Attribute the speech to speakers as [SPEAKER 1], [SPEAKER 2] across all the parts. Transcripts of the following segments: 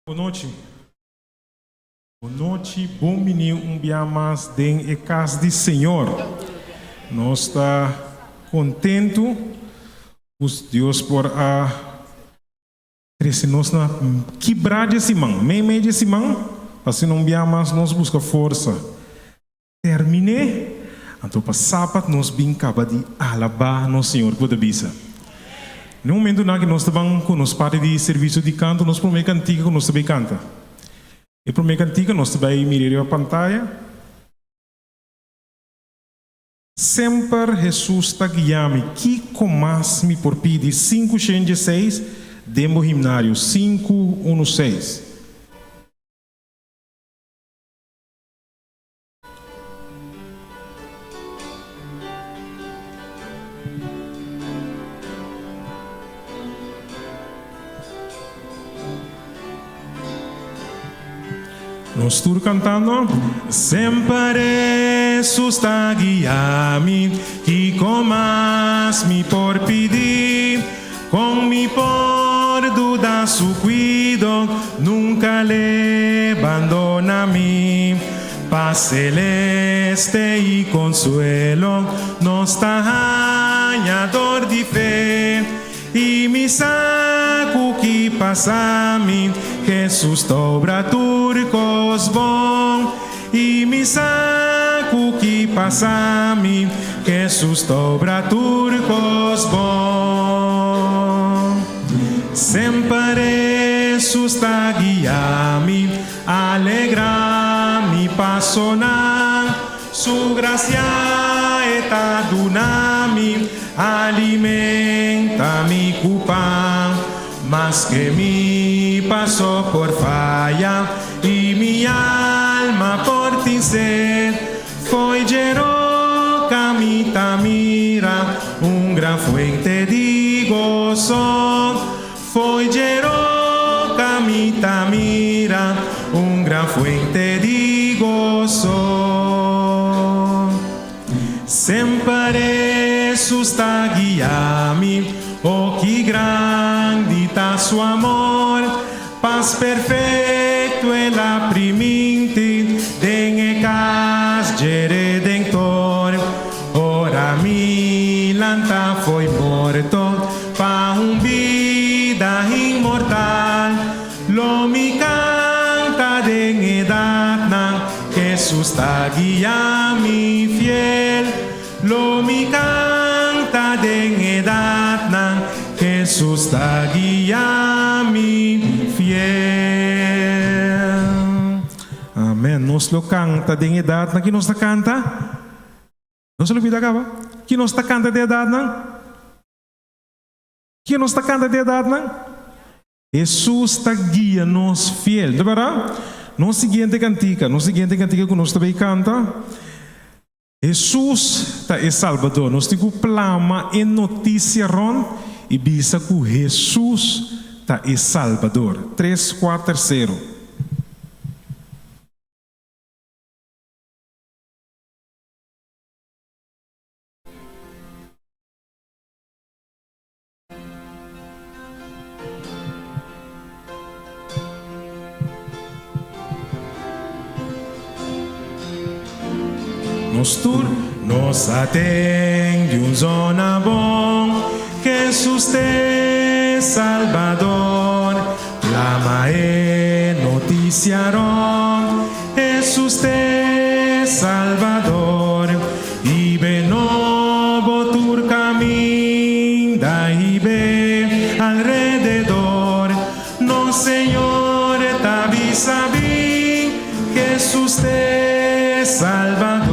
[SPEAKER 1] Bon nochi. Bon nochi, bon bini un bia mas den e kas di Señor. Nos ta kontentu ku Dios por a trese nos na kibrá dje siman, meimei dje siman, pa asina un bia mas nos buska forsa. Terminé, anto pa sabat nos bin kaba di alabá nos Señor ku ta bisa. Na e momentunan aki nos ta ban ku nos parti di servisio di kanto, nos promé kantika ku nos ta bai kanta. E promé kantika nos ta bai mira riba pantaya. Semper Hesus ta guia mi, kiko mas mi por pidi? 516 den bo himnario, 516. Nos tur cantando. Semper Hesus ta guia mi, kico mas mi por pidi? Con mi por duda su cuido? Nunca l'e bandona mi. Paz celeste y consuelo nos ta haña dor di fe. Y mi sa cu ki pasa mi, Jesus ta obra tur cos bon. Y mi sa cu ki pasa mi, Jesus ta obra tur cos bon. Semper Jesus ta guia mi, alegra mi pasonan. Su gracia e ta duna mi, alimenta mi cu pan. Maske mi paso por faya i mi alma por tin sed, fo'i dje roka mi ta mira un gran fuente di goso. Fo'i dje roka mi ta mira un gran fuente di goso. Semper Hesus ta guia mi, o ki grandi ta su amor! Pas perfecto el a priminti den e cas dje Redentor. Ora mi lanta fo'i morto pa un bida inmortal, lo mi canta den edadnan, Hesus ta guia mi fiel. Lo mi canta den edadnan, Hesus ta guia mi fiel. Amen. Nos lo canta den edadnan. Ki nos ta canta? No se lubida caba. Ki nos ta canta den edadnan? Ki nos ta canta den edadnan? Hesus ta guia nos fiel. Ta berdad? Nos siguiente cantica, nos siguiente cantica cu nos ta bay canta, Hesus ta e Salbador. Nos tin cu plama e noticia rond y bisa cu Hesus ta e Salbador. Tres, cuater, cero. Nos tur nos a ten di un zona bon, Jesus t'e Salbador, Clama e noticia rond, Jesus t'e Salbador. I be nobo tur caminda i be alrededor. Nos Señor ta bisa bin, Jesus t'e Salbador.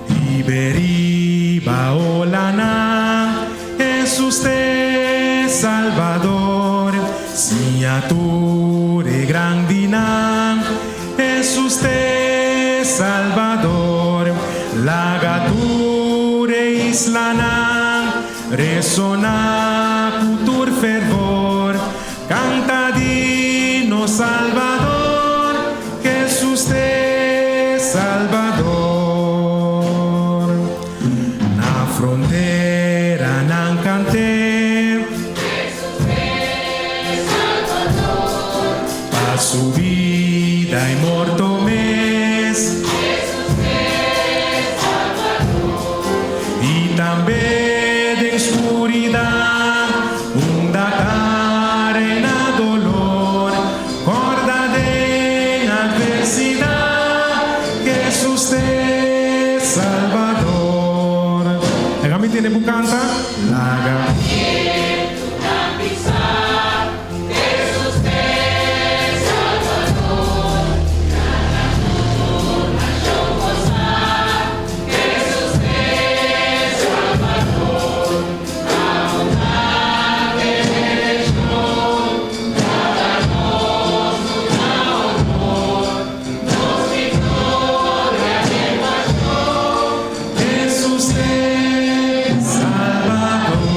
[SPEAKER 1] I be riba olanan, Jesus t'e Salbador. Siña tur e grandinan. Hesus t'e Salbador, laga tur e islanan resoná ku tur fervor, kanta di nos Salbador, Hesus t'e Salbador. Na fronteranan kant'é. su bida y morto mes. Y tambe den scuridad, unda ta reina dolor, corda den adversidad, Jesus t'e Salvador. Laga mi tende bo canta, laga. Hesus t'e Salbador.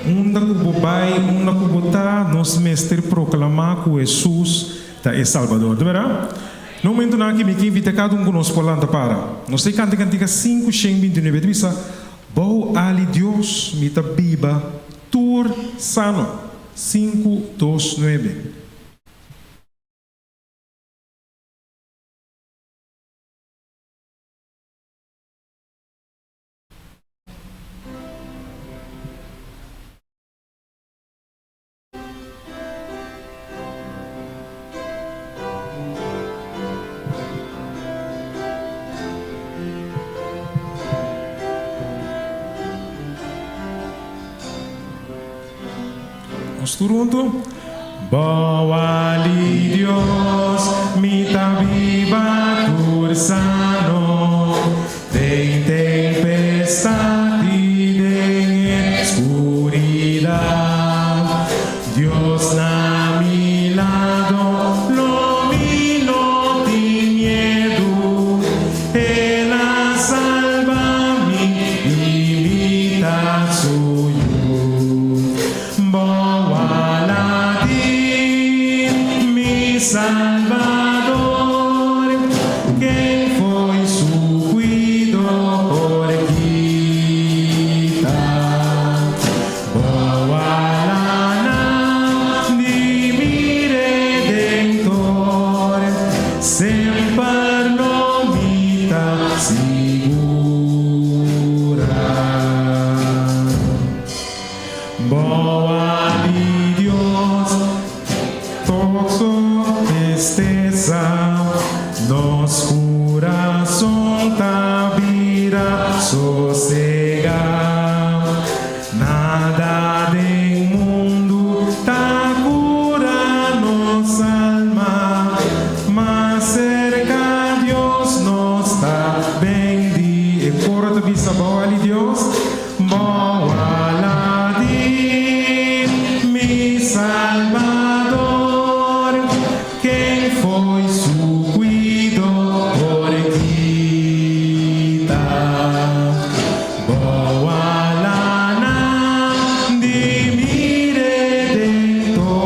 [SPEAKER 1] Unda ku bo bai, unda ku bo ta, nos mester proklamá ku Hesus ta e Salbador. Ta bèrdat? Na momentunan aki mi ke invitá kada un ku nos por lanta para. Nos ta e kanta e kantika 529. E ta bisa, Bou ali Dios mi ta biba tur sano. Sinku, dos, nuebe. Nos tur huntu. Bou ali Dios mi ta biba tur sano, den tempestad i den e skuridat. Dios na mi lado, lo mi no tin miedu, El a salba mi i mi ta su yu. Bo a di mi Salbador, ken fo'i su cuido por kita. Bo a lana di mi Redentor, semper lo mi ta sigura. Boa di Dios todo tristeza, nos curason ta bira sosega. Nada den mundu ta cura nos alma, mas cerca Dios nos ta bendi. E coro ta bisa, Boa di Dios. Bo a di mi Salbador, ken fo'i su cuido por kita. Bo a lana di mi Redentor,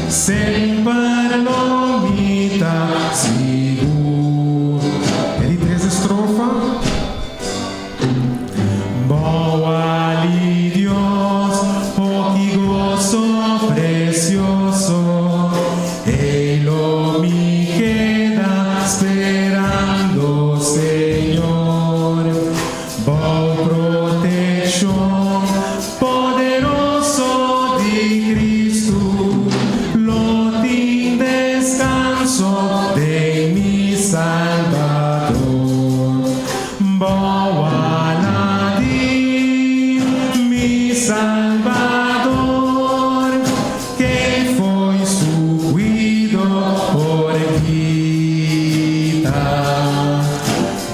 [SPEAKER 1] semper lo mi ta sigur. E di tres estrofa. Bou ali Dios, oh ki goso precioso, ei lo mi keda sperando, Señor. Bou proteccion poderoso di Cristo, lo tin descanso den mi Salbador. Bo a di mi Salbador, ken fo'i su cuido por kita.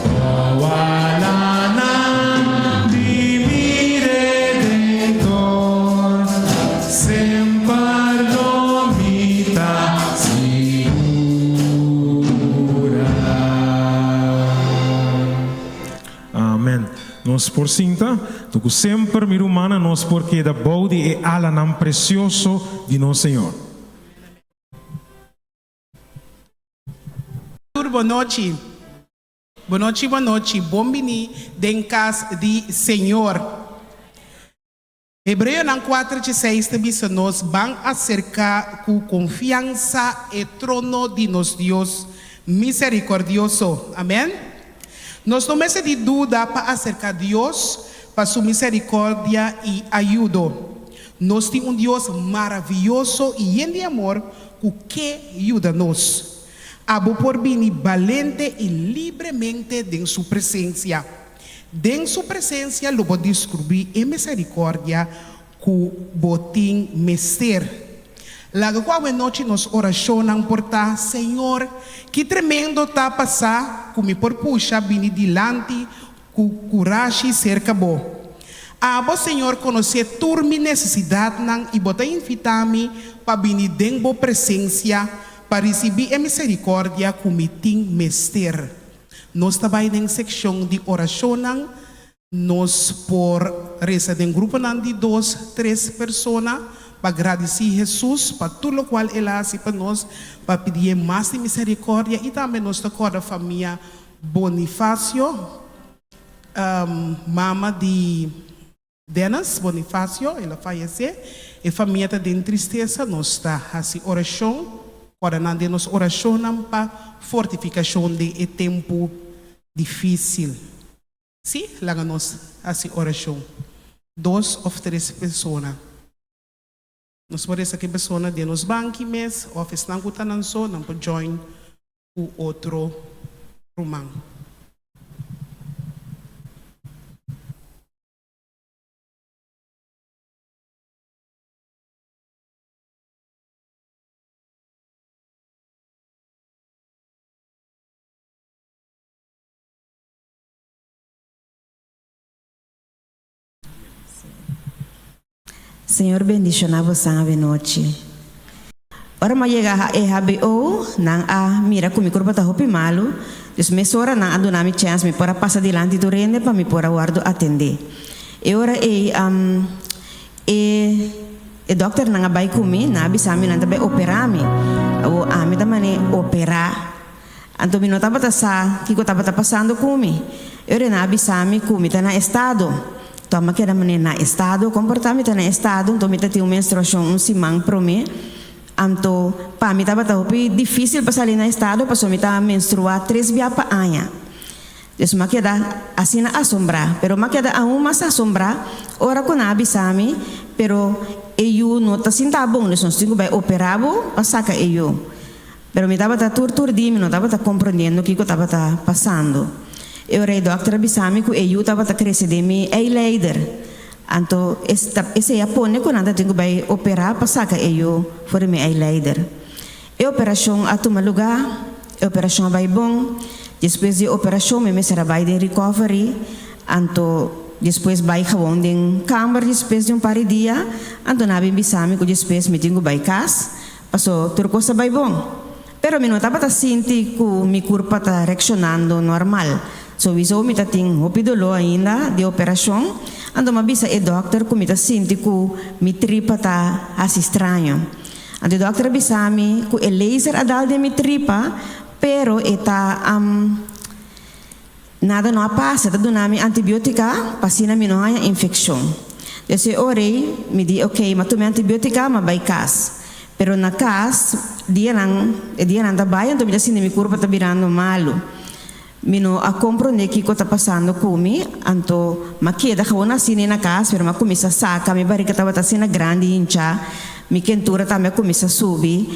[SPEAKER 1] Bo a lana di mi Redentor, semper lo mi ta sigura. Amen. Nos por sinta, to ku semper, mi rumannan, nos por keda bou di e alanan precioso di nos Señor.
[SPEAKER 2] Tur bonochi. Bonochi bonochi. Bon bini den cas di Señor. Hebreonan 4:16 ta bisa nos, Ban aserká ku konfiansa e trono di nos Dios miserikòrdioso. Amèn. Nos no mester di duda pa aserká Dios pa su miserikòrdia i ayudo. Nos tin un Dios maravioso i yen di amor ku ke yuda nos. Abo por bini balente i libremente den su presensia. Den su presensia lo bo deskrubí e miserikòrdia ku bo tin mester. Laga ku awenochi nos orashonnan por ta, Señor, ki tremendo ta pa sa ku mi por pusha bini dilanti ku kurashi serka Bo. Abo, Señor, konosé tur mi nesesidatnan i Bo ta invitá mi pa bini den Bo presensia pa risibí e miserikòrdia ku mi tin mester. Nos ta bai den sekshon di orashonnan. Nos por resa den gruponan di dos, tres persona pa gradisí Hesus pa tur lokual El a hasi pa nos, pa pidié mas di miserikòrdia i tambe nos ta kòrda famia Bonifacio, mama di Dennis Bonifacio, el a fayesé. E famia ta den tristesa. Nos ta hasi orashon. Kòrda nan den nos orashonnan pa fortifikashon den e tempu difísil. Sí, laga nos hasi orashon. Dos òf tres persona. Nos por resa ku e persona den nos banki mes òf esnan ku ta nan so, nan por join ku otro ruman.
[SPEAKER 3] Señor bendiciona bosan avenochi. Ora mi a yega EHBO, nan a mira cu mi curpa ta hopi malu, dus mesora nan a duna mi chens mi por a pasa dilanti tur hende pa mi por a wordo atende. E ora ey e e dokternan a bay cu mi, nan a bisa mi nan ta bay opera mi. Awo ami ta mane opera? Anto mi no tabata sa kiko tabata pasando ku mi. E ora nan a bisa mi ku mi ta na estado. Tò mi a keda manera na estado? Kon por ta mi ta na estado? Anto mi ta tin un menstruashon un siman promé. Anto pa mi tabata hopi difísil pa sali na estado pasobra mi ta menstruá tres bia pa aña. Dus mi a keda asina asombrá. Pero mi a keda aun mas asombrá ora ku nan a bisa mi, Pero e yu no ta sinta bon, dus nos tin ku bai operá bo pa saka e yu. Pero mi tabata tur turdí, mi no tabata komprondiendo kiko tabata pasando. E ora e dòkter a bisa mi ku e yu tabata krese den mi eileider. Anto esei a pone ku nan ta tin ku bai operá pa saka e yu for di mi eileider. E operashon a tuma lugá, e operashon a bai bon. Despues di e operashon mi mester a bai den recovery, anto despues bai gewon den kamber despues di un par di dia. Anto nan a bin bisa mi ku despues mi tin ku bai kas. Paso tur kos a bai bon. Pero mi no tabata sinti ku mi kurpa ta reakshonando normal. Souiso mi ta tin hopi doló ainda di operashon, anto m'a bisa e dòkter ku mi ta sinti ku mi tripa ta hasi straño. Anto e dòkter a bisa mi ku e laser a dal den mi tripa, pero e ta Nada no a pasa, ta duna mi antibiotica pa asina mi no haña infeccion. Des e ora ei mi di ok, m'a tuma e antibiotica, m'a bai cas. Pero na cas, dianan, e dianan ta bai anto mi ta sinti mi curpa ta birando malu. Mi no a comprende kico ta pasando cu mi, anto m'a keda gewoon asina ei na cas, pero m'a cuminsa saca, mi bariga tabata asina grandi hincha, mi kentura tambe a cuminsa subi.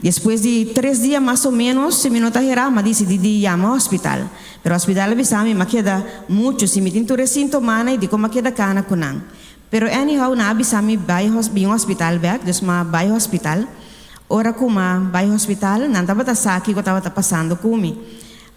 [SPEAKER 3] Despues di tres dia mas o menos, si mi no ta hera, m'a dicidi di yama hospital. Pero hospital a bisa mi, m'a keda muchu, si mi tin tur e sintomanan i dikon m'a keda kana ku nan. Pero anyhow, nan a bisa mi bai bin hospital bek, dus m'a bai hospital. Ora ku m'a bai hospital, nan tabata sa kiko tabata pasando ku mi.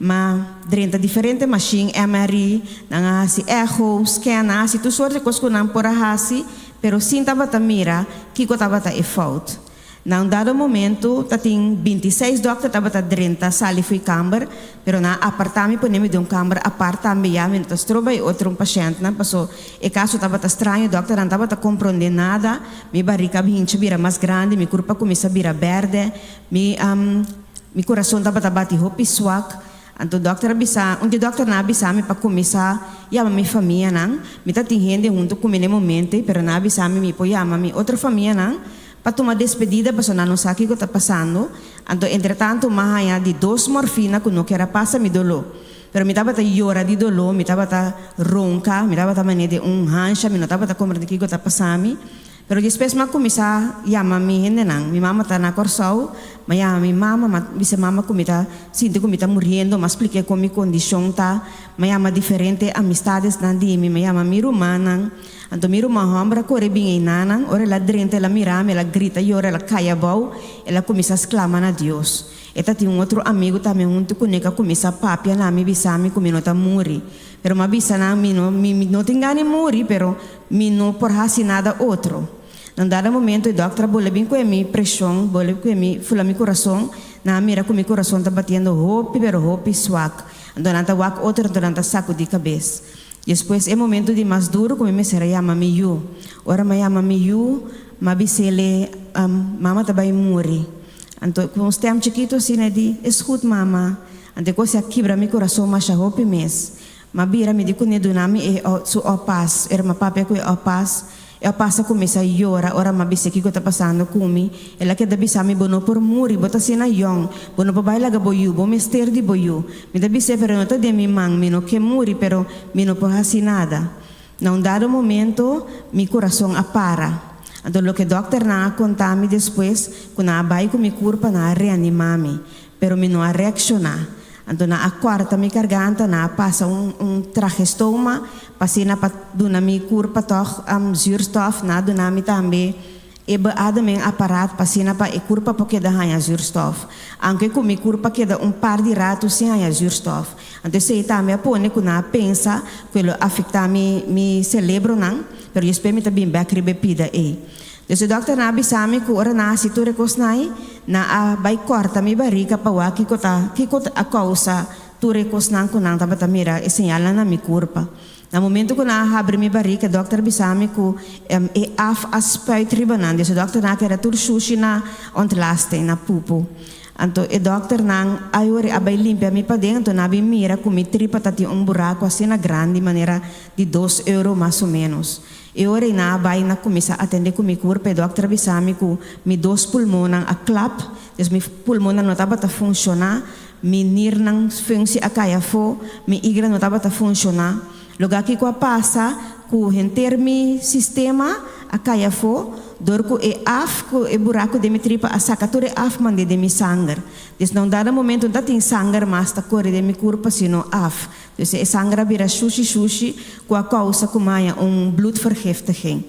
[SPEAKER 3] M'a drenta diferente mashin, MRI, nan a hasi echo, scan, nan a hasi tur sorti kos ku nan por a hasi, pero sin tabata mira kiko tabata e fout. Na un dado momento ta tin bintiseis dokter tabata drenta sali fo'i kamber, pero nan a apartá mi pone mi den un kamber apart tambe ya mi no ta stroba e otro pashèntnan paso e kaso tabata straño, dokternan tabata komprondé nada, mi barika a hincha bira mas grandi, mi kurpa kuminsá bira bèrdè, mi mi kurason tabata bati hopi swak. Anto dòkter a bisa, un di dòkternan a bisa mi pa kuminsá yama mi famianan. Mi ta tin hende huntu ku mi na e momento ei, pero nan a bisa mi mi por yama mi otro famianan pa tuma despedida pasobra nan no sa kiko ta pasando. Anto entretantu m'a haña di dos morfina ku no ker a pasa mi doló. Pero mi tabata yora di doló, mi tabata ronka, mi tabata manera den un hansha, mi no tabata komprende kiko ta pasa mi. Pero despues m'a kuminsá yama mi hendenan. Mi mama ta na Kòrsou, m'a yama mi mama, m'a bisa mama ku mi ta sinti ku mi ta muriendo, m'a splik'é kon mi kondishon ta, m'a yama diferente amistadesnan di mi, m'a yama mi rumannan. Anto mi ruman hòmber a kore bin einanan, ora el a drenta el a mira mi, el a grita yora, el a kai abou, el a kuminsá sklama na Dios. E ta tin un otro amigu tambe huntu kuné ku a kuminsá papia na mi bisa mi ku mi no ta muri. Pero m'a bisa nan, mi no, mi no tin gana di muri, pero mi no por hasi nada otro. Na un dado momento e dòkter a bole bin kue mi preshon, bole kue mi, fula mi kurason, nan a mira ku mi kurason ta batiendo hopi pero hopi swak. Anto nan ta wak otro, anto nan ta sakudí kabes. Despues e momento di mas duro ku mi mester a yama mi yu. Ora m'a yama mi yu, m'a bis'ele, Mama ta bai muri. Anto ku un stèm chikitu asina e di, Es goed mama. Anto e kos a kibra mi kurason masha hopi mes. M'a bira mi di kuné duna mi e su opas. Ora m'a papia ku e opas, e opas a kuminsá yora ora m'a bis'é kiko ta pasando ku mi. El a keda bisa mi, Bo no por muri, bo ta asina yòn. Bo no por bai laga bo yu, bo mester di bo yu. Mi ta bis'é, pero no ta den mi man, mi no ke muri, pero mi no por hasi nada. Na un dado momento, mi kurason a para. Anto loke dòkternan a konta mi despues, ku nan a bai ku mi kurpa, nan a reanimá mi, pero mi no a reakshoná. Anto nan a kòrta mi garganta, nan a pasa un un tragestoma pa asina pa duna mi kurpa tòg zuurstof, nan a duna mi tambe E beademing aparaat pa asina pa e kurpa por keda haña zuurstof. Aunke ku mi kurpa keda un par di ratu sin haña zuurstof. Anto esei tambe a pone ku nan a pensa ku e lo afektá mi mi selebronan, pero despues mi ta bin bèk riba e pida ei. Dus e dòkternan a bisa mi ku ora nan a hasi tur e kosnan ei, nan a bai kòrta mi barika pa wak kiko ta kiko a kousa tur e kosnan ku nan tabata mira e señalnan na mi kurpa. Na momento ku nan a habri mi barika, e dòkter a bisa mi ku e af a spuit riba nan. Dus e dòkternan a keda tur shushi na ontlasting, na pupu. Anto e dòkternan a yori a bai limpia mi paden, anto nan a bin mira ku mi tripa ta tin un buraku asina grandi manera di dos euro mas o ménos. E ora ei nan a bai na kuminsá atendé ku mi kurpa, e dòkter a bisa mi ku mi dos pulmonnan a klap, dus mi pulmonnan no tabata funshoná. Mi nirnan functie a cay afo, mi igra no tabata funciona. Loga kico a pasa cu henter mi sistema a cay afo door cu e af cu e buraco den mi tripa a saca tur e af mande den mi sanger. Dus na un dado momento no ta tin sanger mas ta core den mi curpa sino af. Dus e sanger a bira shushi shushi cu a causa cu mi haya un bloedvergiftiging.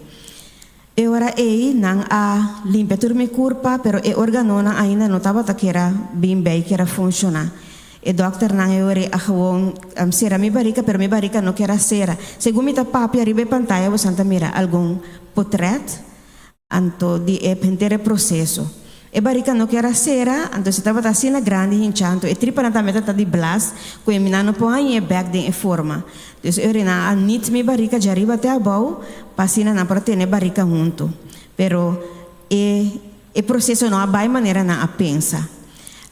[SPEAKER 3] E ora ei nan a limpia tur mi kurpa, pero e organonan ainda no tabata kera bin bei kera funshoná. E dòkternan e ora ei a gewoon sera mi barika, pero mi barika no kera sera. Segun mi ta papia riba e pantaya bosan ta mira algun potrèt anto di e henter e proseso. E barika no kier a sera, anto si tabata asina grandi hinchá, anto e tripanan tambe ta ta di blas, ku e minan no por hañ'é bèk den e forma. Dus e orina a nit mi barika djariba te abou, pa asina nan por a tene e barika huntu. Pero e e proseso no a bai manera nan a pensa.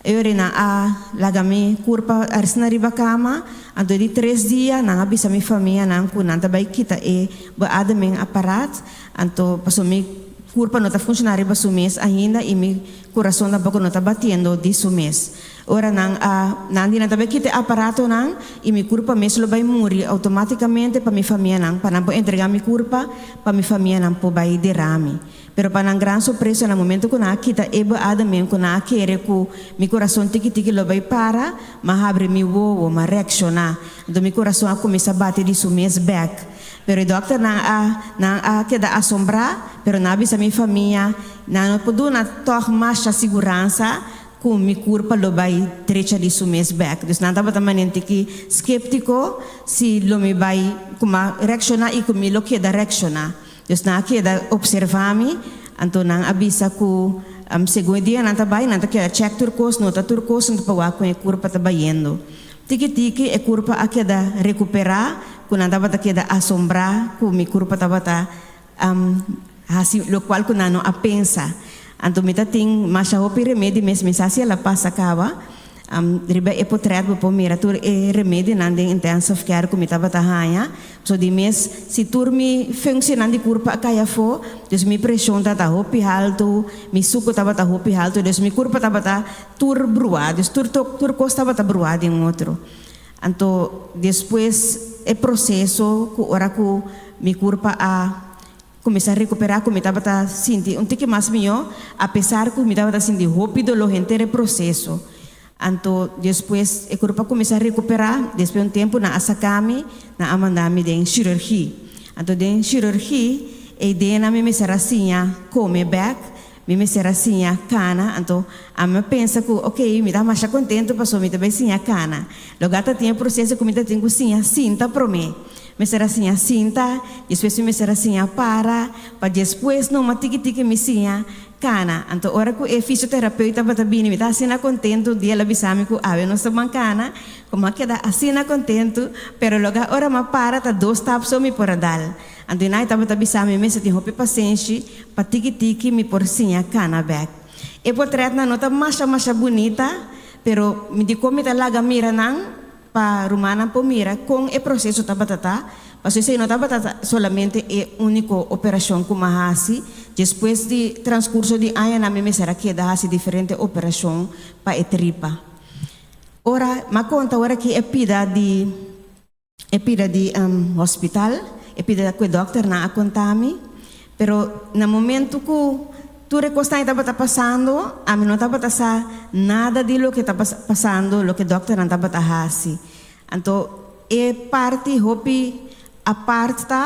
[SPEAKER 3] E orina a laga mi kurpa arsina riba kama, anto di tres dia nan a bisa mi famianan ku nan ta bai kita e beademing-apparaat, anto pasobra mi Kurpa no ta funshoná riba su mes ainda i mi kurason tampoko no ta batiendo di su mes. Ora nan a nan di nan ta bai kita e aparatonan i mi kurpa mes lo bai muri outomátikamente pa mi famianan pa nan por entregá mi kurpa pa mi famianan por bai derá mi. Pero pa nan gran sorpresa na momento ku nan a kita e beademing ku nan a kere ku mi kurason tiki tiki lo bai para, m'a habri mi wowo, m'a reakshoná. Anto mi kurason a kuminsá bati di su mes bèk. Pero e dòkternan a nan a keda asombrá, pero nan a bisa mi famia, nan no por duna tòg masha siguransa ku mi kurpa lo bai drecha di su mes bèk. Dus nan tabata manera tiki sképtiko si lo mi bai kuma reakshoná i ku mi lo keda reakshoná. Dus nan a keda opservá mi, anto nan a bisa ku segun e dianan ta bai, nan ta keda chèk tur kos, nota tur kos, anto pa wak kon e kurpa ta bayendo. Tiki tiki e kurpa a keda rekuperá, ku nan tabata keda asombrá ku mi kurpa tabata hasi lokual ku nan no a pensa. Anto mi ta tin masha hopi remedi mes, mi sa si el a pasa kaba. Riba e potret bo por mira tur e remedinan den intensive care ku mi tabata haña. So di mes si tur mi funccionan di curpa a cay afo, dus mi presion tabata hopi halto, mi suco tabata hopi halto, dus mi curpa tabata tur brua, dus tur tur cos tabata brua den otro. Anto despues e proceso cu ora cu mi curpa a cuminsa recupera cu mi tabata sinti un tiki mas miyo, apesar cu mi tabata sinti hopi dolor henter e proceso. Anto despues e curpa cuminsa recupera, despues un tempo nan a saca mi, nan a manda mi den chirurgie. Anto den chirurgie e ideanan mi mester a siña come bek, mi mester a siña cana, anto ami a pensa cu ok mi ta masha contento pasobra mi ta bay siña cana. Loga ta tin e proceso cu mi ta tin cu siña sinta prome. Mester a siña sinta, despues mi mester a siña para, pa despues numa tiki tiki mi siña Kana. Anto ora ku e fisioterapeuta tabata bini mi ta asina kontentu di el a bisa mi ku awe nos ta ban kana, ku mi a keda asina kontentu, pero loga ora mi a para ta dos stap so mi por a dal. Anto i tabata bisa mi mester tin hopi pasenshi pa tiki tiki mi por siña kana bèk. E potrètnan no ta masha masha bunita, pero mi di kon mi ta laga mira nan Pa rumannan por mira kon e proseso tabata ta, pasobra esei no tabata solamente e úniko operashon ku m'a hasi. Despues di transkurso di añanan mi mester a keda hasi diferente operashon pa e tripa. Ora m'a konta ora ki e pida di e pida di hospital, e pida ku e dòkternan a konta mi, Pero na momento cu tur e cosnan tabata pasando, ami no tabata sa nada di loke ta pasando, loke dokternan tabata haci. Anto e parti hopi apart ta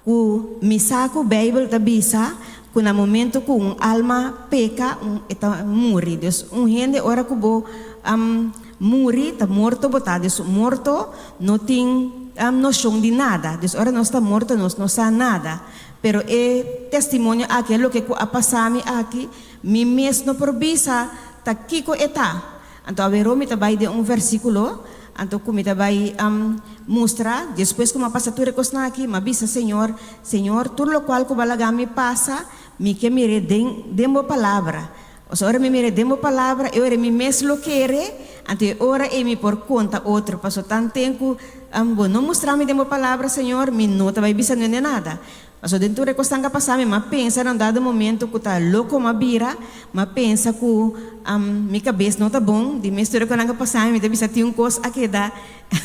[SPEAKER 3] cu mi sa cu Bijbel ta bisa cu na momento cu un alma peca, un e ta muri. Dus un hende ora cu bo muri, ta morto bo ta. Dus morto no tin nocion di nada. Dus ora nos ta morto nos no sa nada. Pero e testimonio aki, e loke ku a pasa mi aki, mi mes no por bisa ta kiko e ta. Anto aweró mi ta bai den un versíkulo, anto ku mi ta bai mustra, despues ku mi a pasa tur e kosnan aki, mi a bisa Señor, Señor, tur lokual ku bo a laga mi pasa, mi ke mir'é den den bo palabra. Osea, ora mi mir'é den bo palabra, e ora mi mes lo kere, anto e ora ei mi por konta otro. Pasobra tanten ku bo no mustra mi den bo palabra, Señor, mi no ta bai bisa nunde nada. Pasobra den tur e kosnan ku a pasa mi, m'a pensa na un dado momento ku ta loko m'a bira, m'a pensa ku mi kabes no ta bon. Di mes tur e kosnan ku a pasa mi, mi ta bisa tin un kos a keda,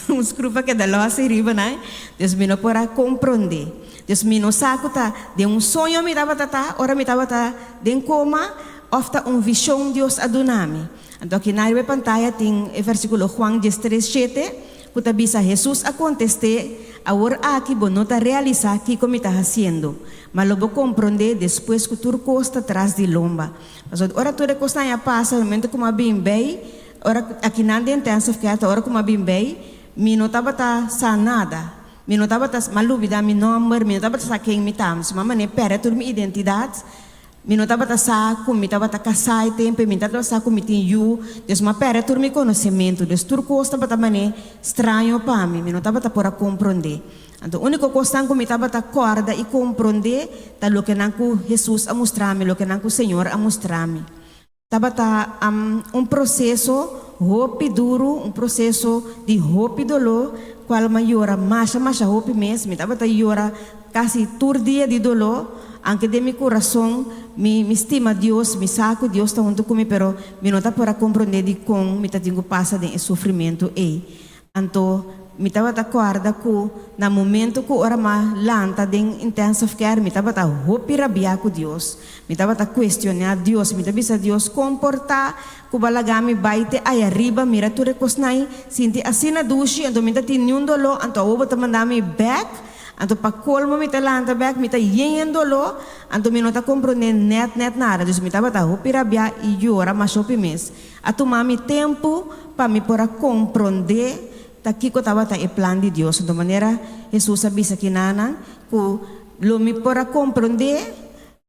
[SPEAKER 3] un skruf a keda lòs ei riba nan. Dus mi no por a komprondé. Dus mi no sa ku ta den un soño mi tabata ta ora mi tabata den koma òf ta un vishon Dios a duna mi. Anto aki na riba e pantaya tin e versíkulo Juan diestres shete ku ta bisa, Hesus a kontest'é, Awor aki bo no ta realisá kiko mi ta hasiendo, ma lo bo komprondé despues ku tur kos ta tras di lomba. Pasobra ora tur e kosnan a pasa, momento ku mi a bin bei, ora akinan den intensive care ta ora ku mi a bin bei, mi no tabata sa nada. Mi no tabata m'a lubida mi nomber, mi no tabata sa ken mi ta. Su mama ne perde tur mi identidad. Mi no tabata sa cu mi tabata casá e tempo ei, mi no tabata sa cu mi tin yu. Dus m'a perde tur mi conocemento. Dus tur cos tabata mane straño pa mi. Mi no tabata por a comprende. Anto unico cosnan cu mi tabata corda y comprende ta lokenan cu Jesus a mustra mi, lokenan cu Señor a mustra mi. Tabata un proseso hopi duru, un proseso di hopi doló, kual mi a yora masha masha hopi mes. Mi tabata yora kasi tur dia di doló, anke den mi kurason mi mi stima Dios, mi sa ku Dios ta huntu ku mi, pero mi no ta por a komprondé dikon mi ta tin ku pasa den e sufrimentu ei. Anto mi tabata kòrda ku na momento ku ora m'a lanta den intensive care mi tabata hopi rabiá ku Dios. Mi tabata kuestioná Dios. Mi ta bisa Dios, Kon por ta ku bo a laga mi bai te aya riba mira tur e kosnan ei, sinti asina dushi, anto mi ta tin niun doló, anto awor bo ta manda mi bèk? Anto pa kolmo mi ta lanta bèk, mi ta yen yen doló, anto mi no ta komprondé nèt nèt nada. Dus mi tabata hopi rabiá i yora masha hopi mes. A tuma mi tempu pa mi por a komprondé ta kiko tabata e plan di Dios. Anto manera Hesus a bisa kinanan ku lo mi por a komprondé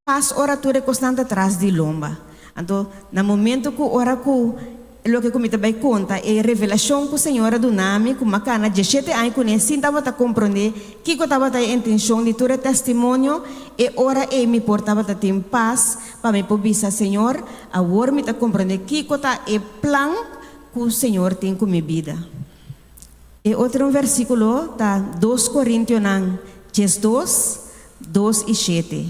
[SPEAKER 3] pas ora tur e kosnan ta tras di lomba. Anto na momento ku ora ku loke ku mi ta bai konta e revelashon ku Señor a duna mi ku mi a kana dieshete aña kuné sin tabata komprondé kiko tabata e intenshon di tur e testimonio, e ora ei mi por tabata tin pas Pa mi por bisa, Señor, awor mi ta comprende kico ta e plan ku Señor tin ku mi bida. E otro un versíkulo ta dos Korintionan 12, 2 i 7.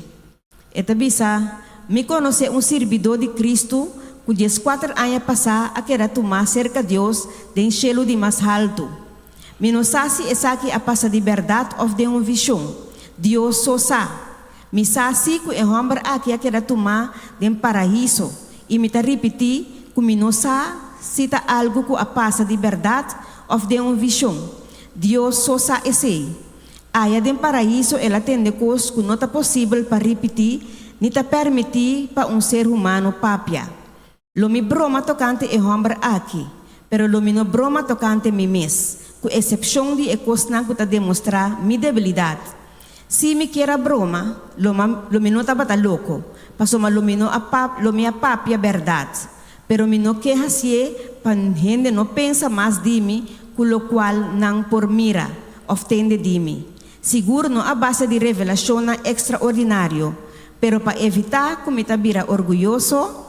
[SPEAKER 3] E ta bisa, Mi konosé un sirbidó di Kristu ku 14 aña pasá a keda tumá serka Dios den shelu di mas haltu. Mi no sa si esaki a pasa di bèrdat òf den un vishon. Dios so sa. Mi sa sí ku e hòmber aki a keda tumá den paraíso, i mi ta ripití ku mi no sa si ta algu ku a pasa di bèrdat òf den un vishon. Dios so sa esei. Aya den paraíso el a tende kos ku no ta posibel pa ripití ni ta pèrmití pa un ser humano papia. Lo mi broma tokante e hòmber aki, pero lo mi no broma tokante mi mes, ku esepshon di e kosnan ku ta demostrá mi debilidat. Si mi kier a broma, lo ma lo mi no tabata loko, pasobra lo mi no a pap lo mi a papia bèrdat. Pero mi no ke hasié pa hende no pensa mas di mi ku lokual nan por mira òf tende di mi. Sigur no a base di revelashonnan ekstraordinario, pero pa evitá ku mi ta bira orguyoso.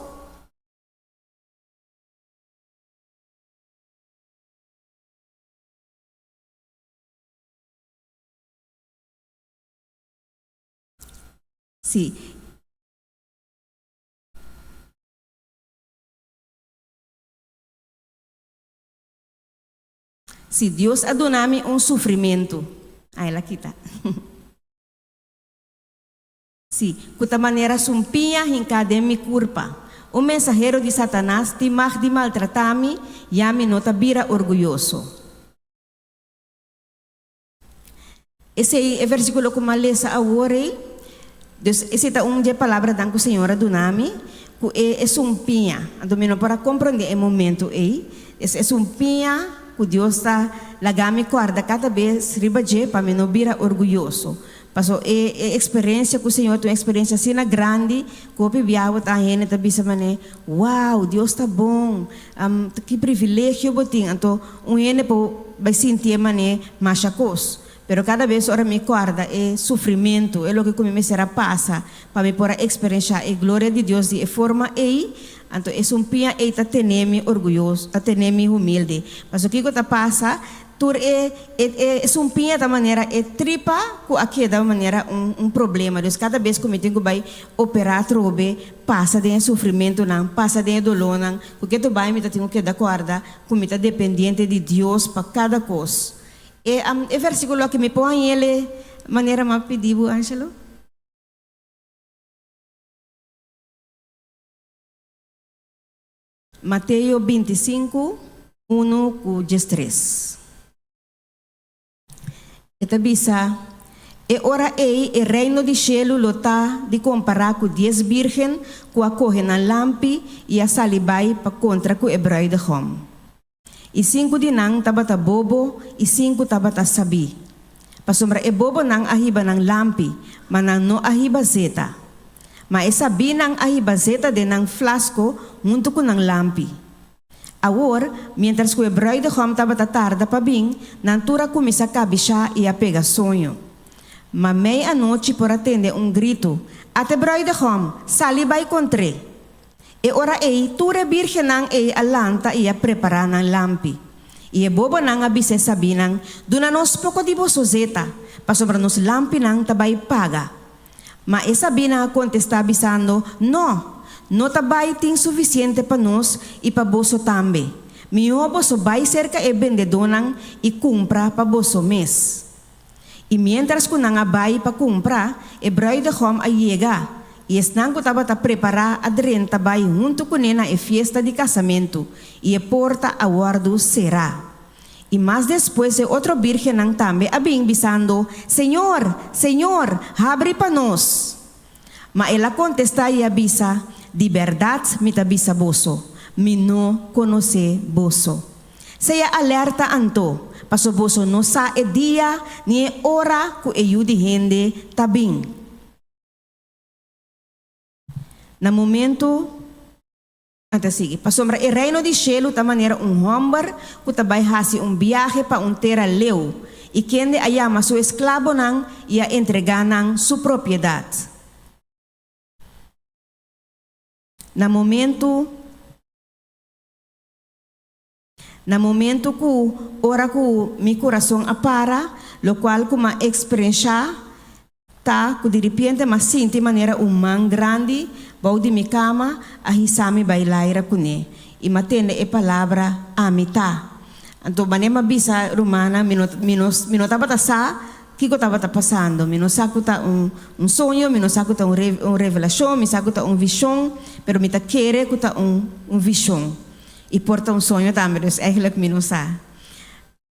[SPEAKER 3] Sí. Si Dios a duna mi un sufrimentu, a el a kita. Sí, ku ta manera sumpiña hinká den mi kurpa. Un mensahero di Satanas tin mag di maltratá mi, ya mi no ta bira orguyoso. Esei e versíkulo ku m'a lesa awor ei. Dus esei ta un dje palabranan ku Señor a duna mi, ku e e sumpiña. Anto mi no por a komprondé e momentu ei. Es e sumpiña ku Dios ta laga mi kòrda kada bes riba dje pa mi no bira orguyoso. Paso e e eksperensia ku Señor ta un eksperensia asina grandi ku hopi biaha bo ta hende ta bisa manera, Wow, Dios ta bon! Ki privilegio bo tin! Anto un hende por bai sintié manera masha kos. Pero kada bes ora mi kòrda e sufrimentu, e loke ku mi mester a pasa pa mi por a eksperenshá e gloria di Dios di e forma ei, anto e sumpiña ei ta tene mi orguyoso, ta tene mi humilde. Pasobra kiko ta pasa? Tur e e sumpiña ta manera e tripa ku a keda manera un un problema. Dus kada bes ku mi tin ku bai operá atrobe, pasa den e sufrimentunan, pasa den e dolónan, ku ke ta bai mi ta tin ku keda kòrda ku mi ta dependiente di Dios pa kada kos. E e versíkulo aki mi por hañ'el manera mi a pidi bo, Angelo? Mateo 25, 1 ku 13. E ta bisa, E ora ei e reino di shelu lo ta di kompará ku dies bírgen ku a kohe nan lampi i a sali bai pa kontra ku e brùidegòm. I sinku di nan tabata bobo i sinku tabata sabí. Pasobra e bobonan a hiba nan lampi, ma nan no a hiba zeta. Ma e sabínan a hiba zeta den nan flasko huntu ku nan lampi. Awor, miéntras ku e brùidegòm tabata tarda pa bin, nan tur a kuminsá kabishá i a pega soño. Ma mei anochi por a tende un gritu, Ata e brùidegòm! Sali bai kontr'é! E ora ei tur e bírgennan ei a lanta i a prepará nan lampi. I e bobonan a bisa e sabínan, Duna nos poko di boso zeta, pasobra nos lampinan ta bai paga. Ma e sabínan a kontestá bisando, No, no ta bai tin sufisiente pa nos i pa boso tambe. Mihó boso bai serka e bendedónan i kumpra pa boso mes. I miéntras ku nan a bai pa kumpra, e brùidegòm a yega, i esnan ku tabata prepará a drenta bai huntu kuné na e fiesta di kasamentu, i e porta a wòrdu será. I mas despues e otro bírgennan tambe a bin, bisando, Señor, Señor, habri pa nos! Ma el a kontestá i a bisa, Di bèrdat mi ta bisa boso, mi no konosé boso. Sea alerta anto, paso boso no sa e dia ni e ora ku e Yu di hende ta bin. Na momentu. Nan ta sigui, Pasobra e Reino di shelu ta manera un hòmber ku ta bai hasi un biahe pa un tera leu, i kende a yama su esklabonan i a entregá nan su propiedat. Na momentu. Na momento ku ora ku mi kurason a para, lokual ku m'a eksperenshá ta ku diripiente m'a sinti manera un man grandi bou di mi kama a hisa mi bai laira kuné i m'a tende e palabra, Ami ta. Anto manera m'a bisa rumannan mi no mi no mi no tabata sa kiko tabata pasando. Mi no sa ku ta un un soño, mi no sa ku ta un re un revelashon, mi sa ku ta un vishon, pero mi ta kere ku ta un un vishon. I por ta un soño tambe, dus eigenlijk mi no sa.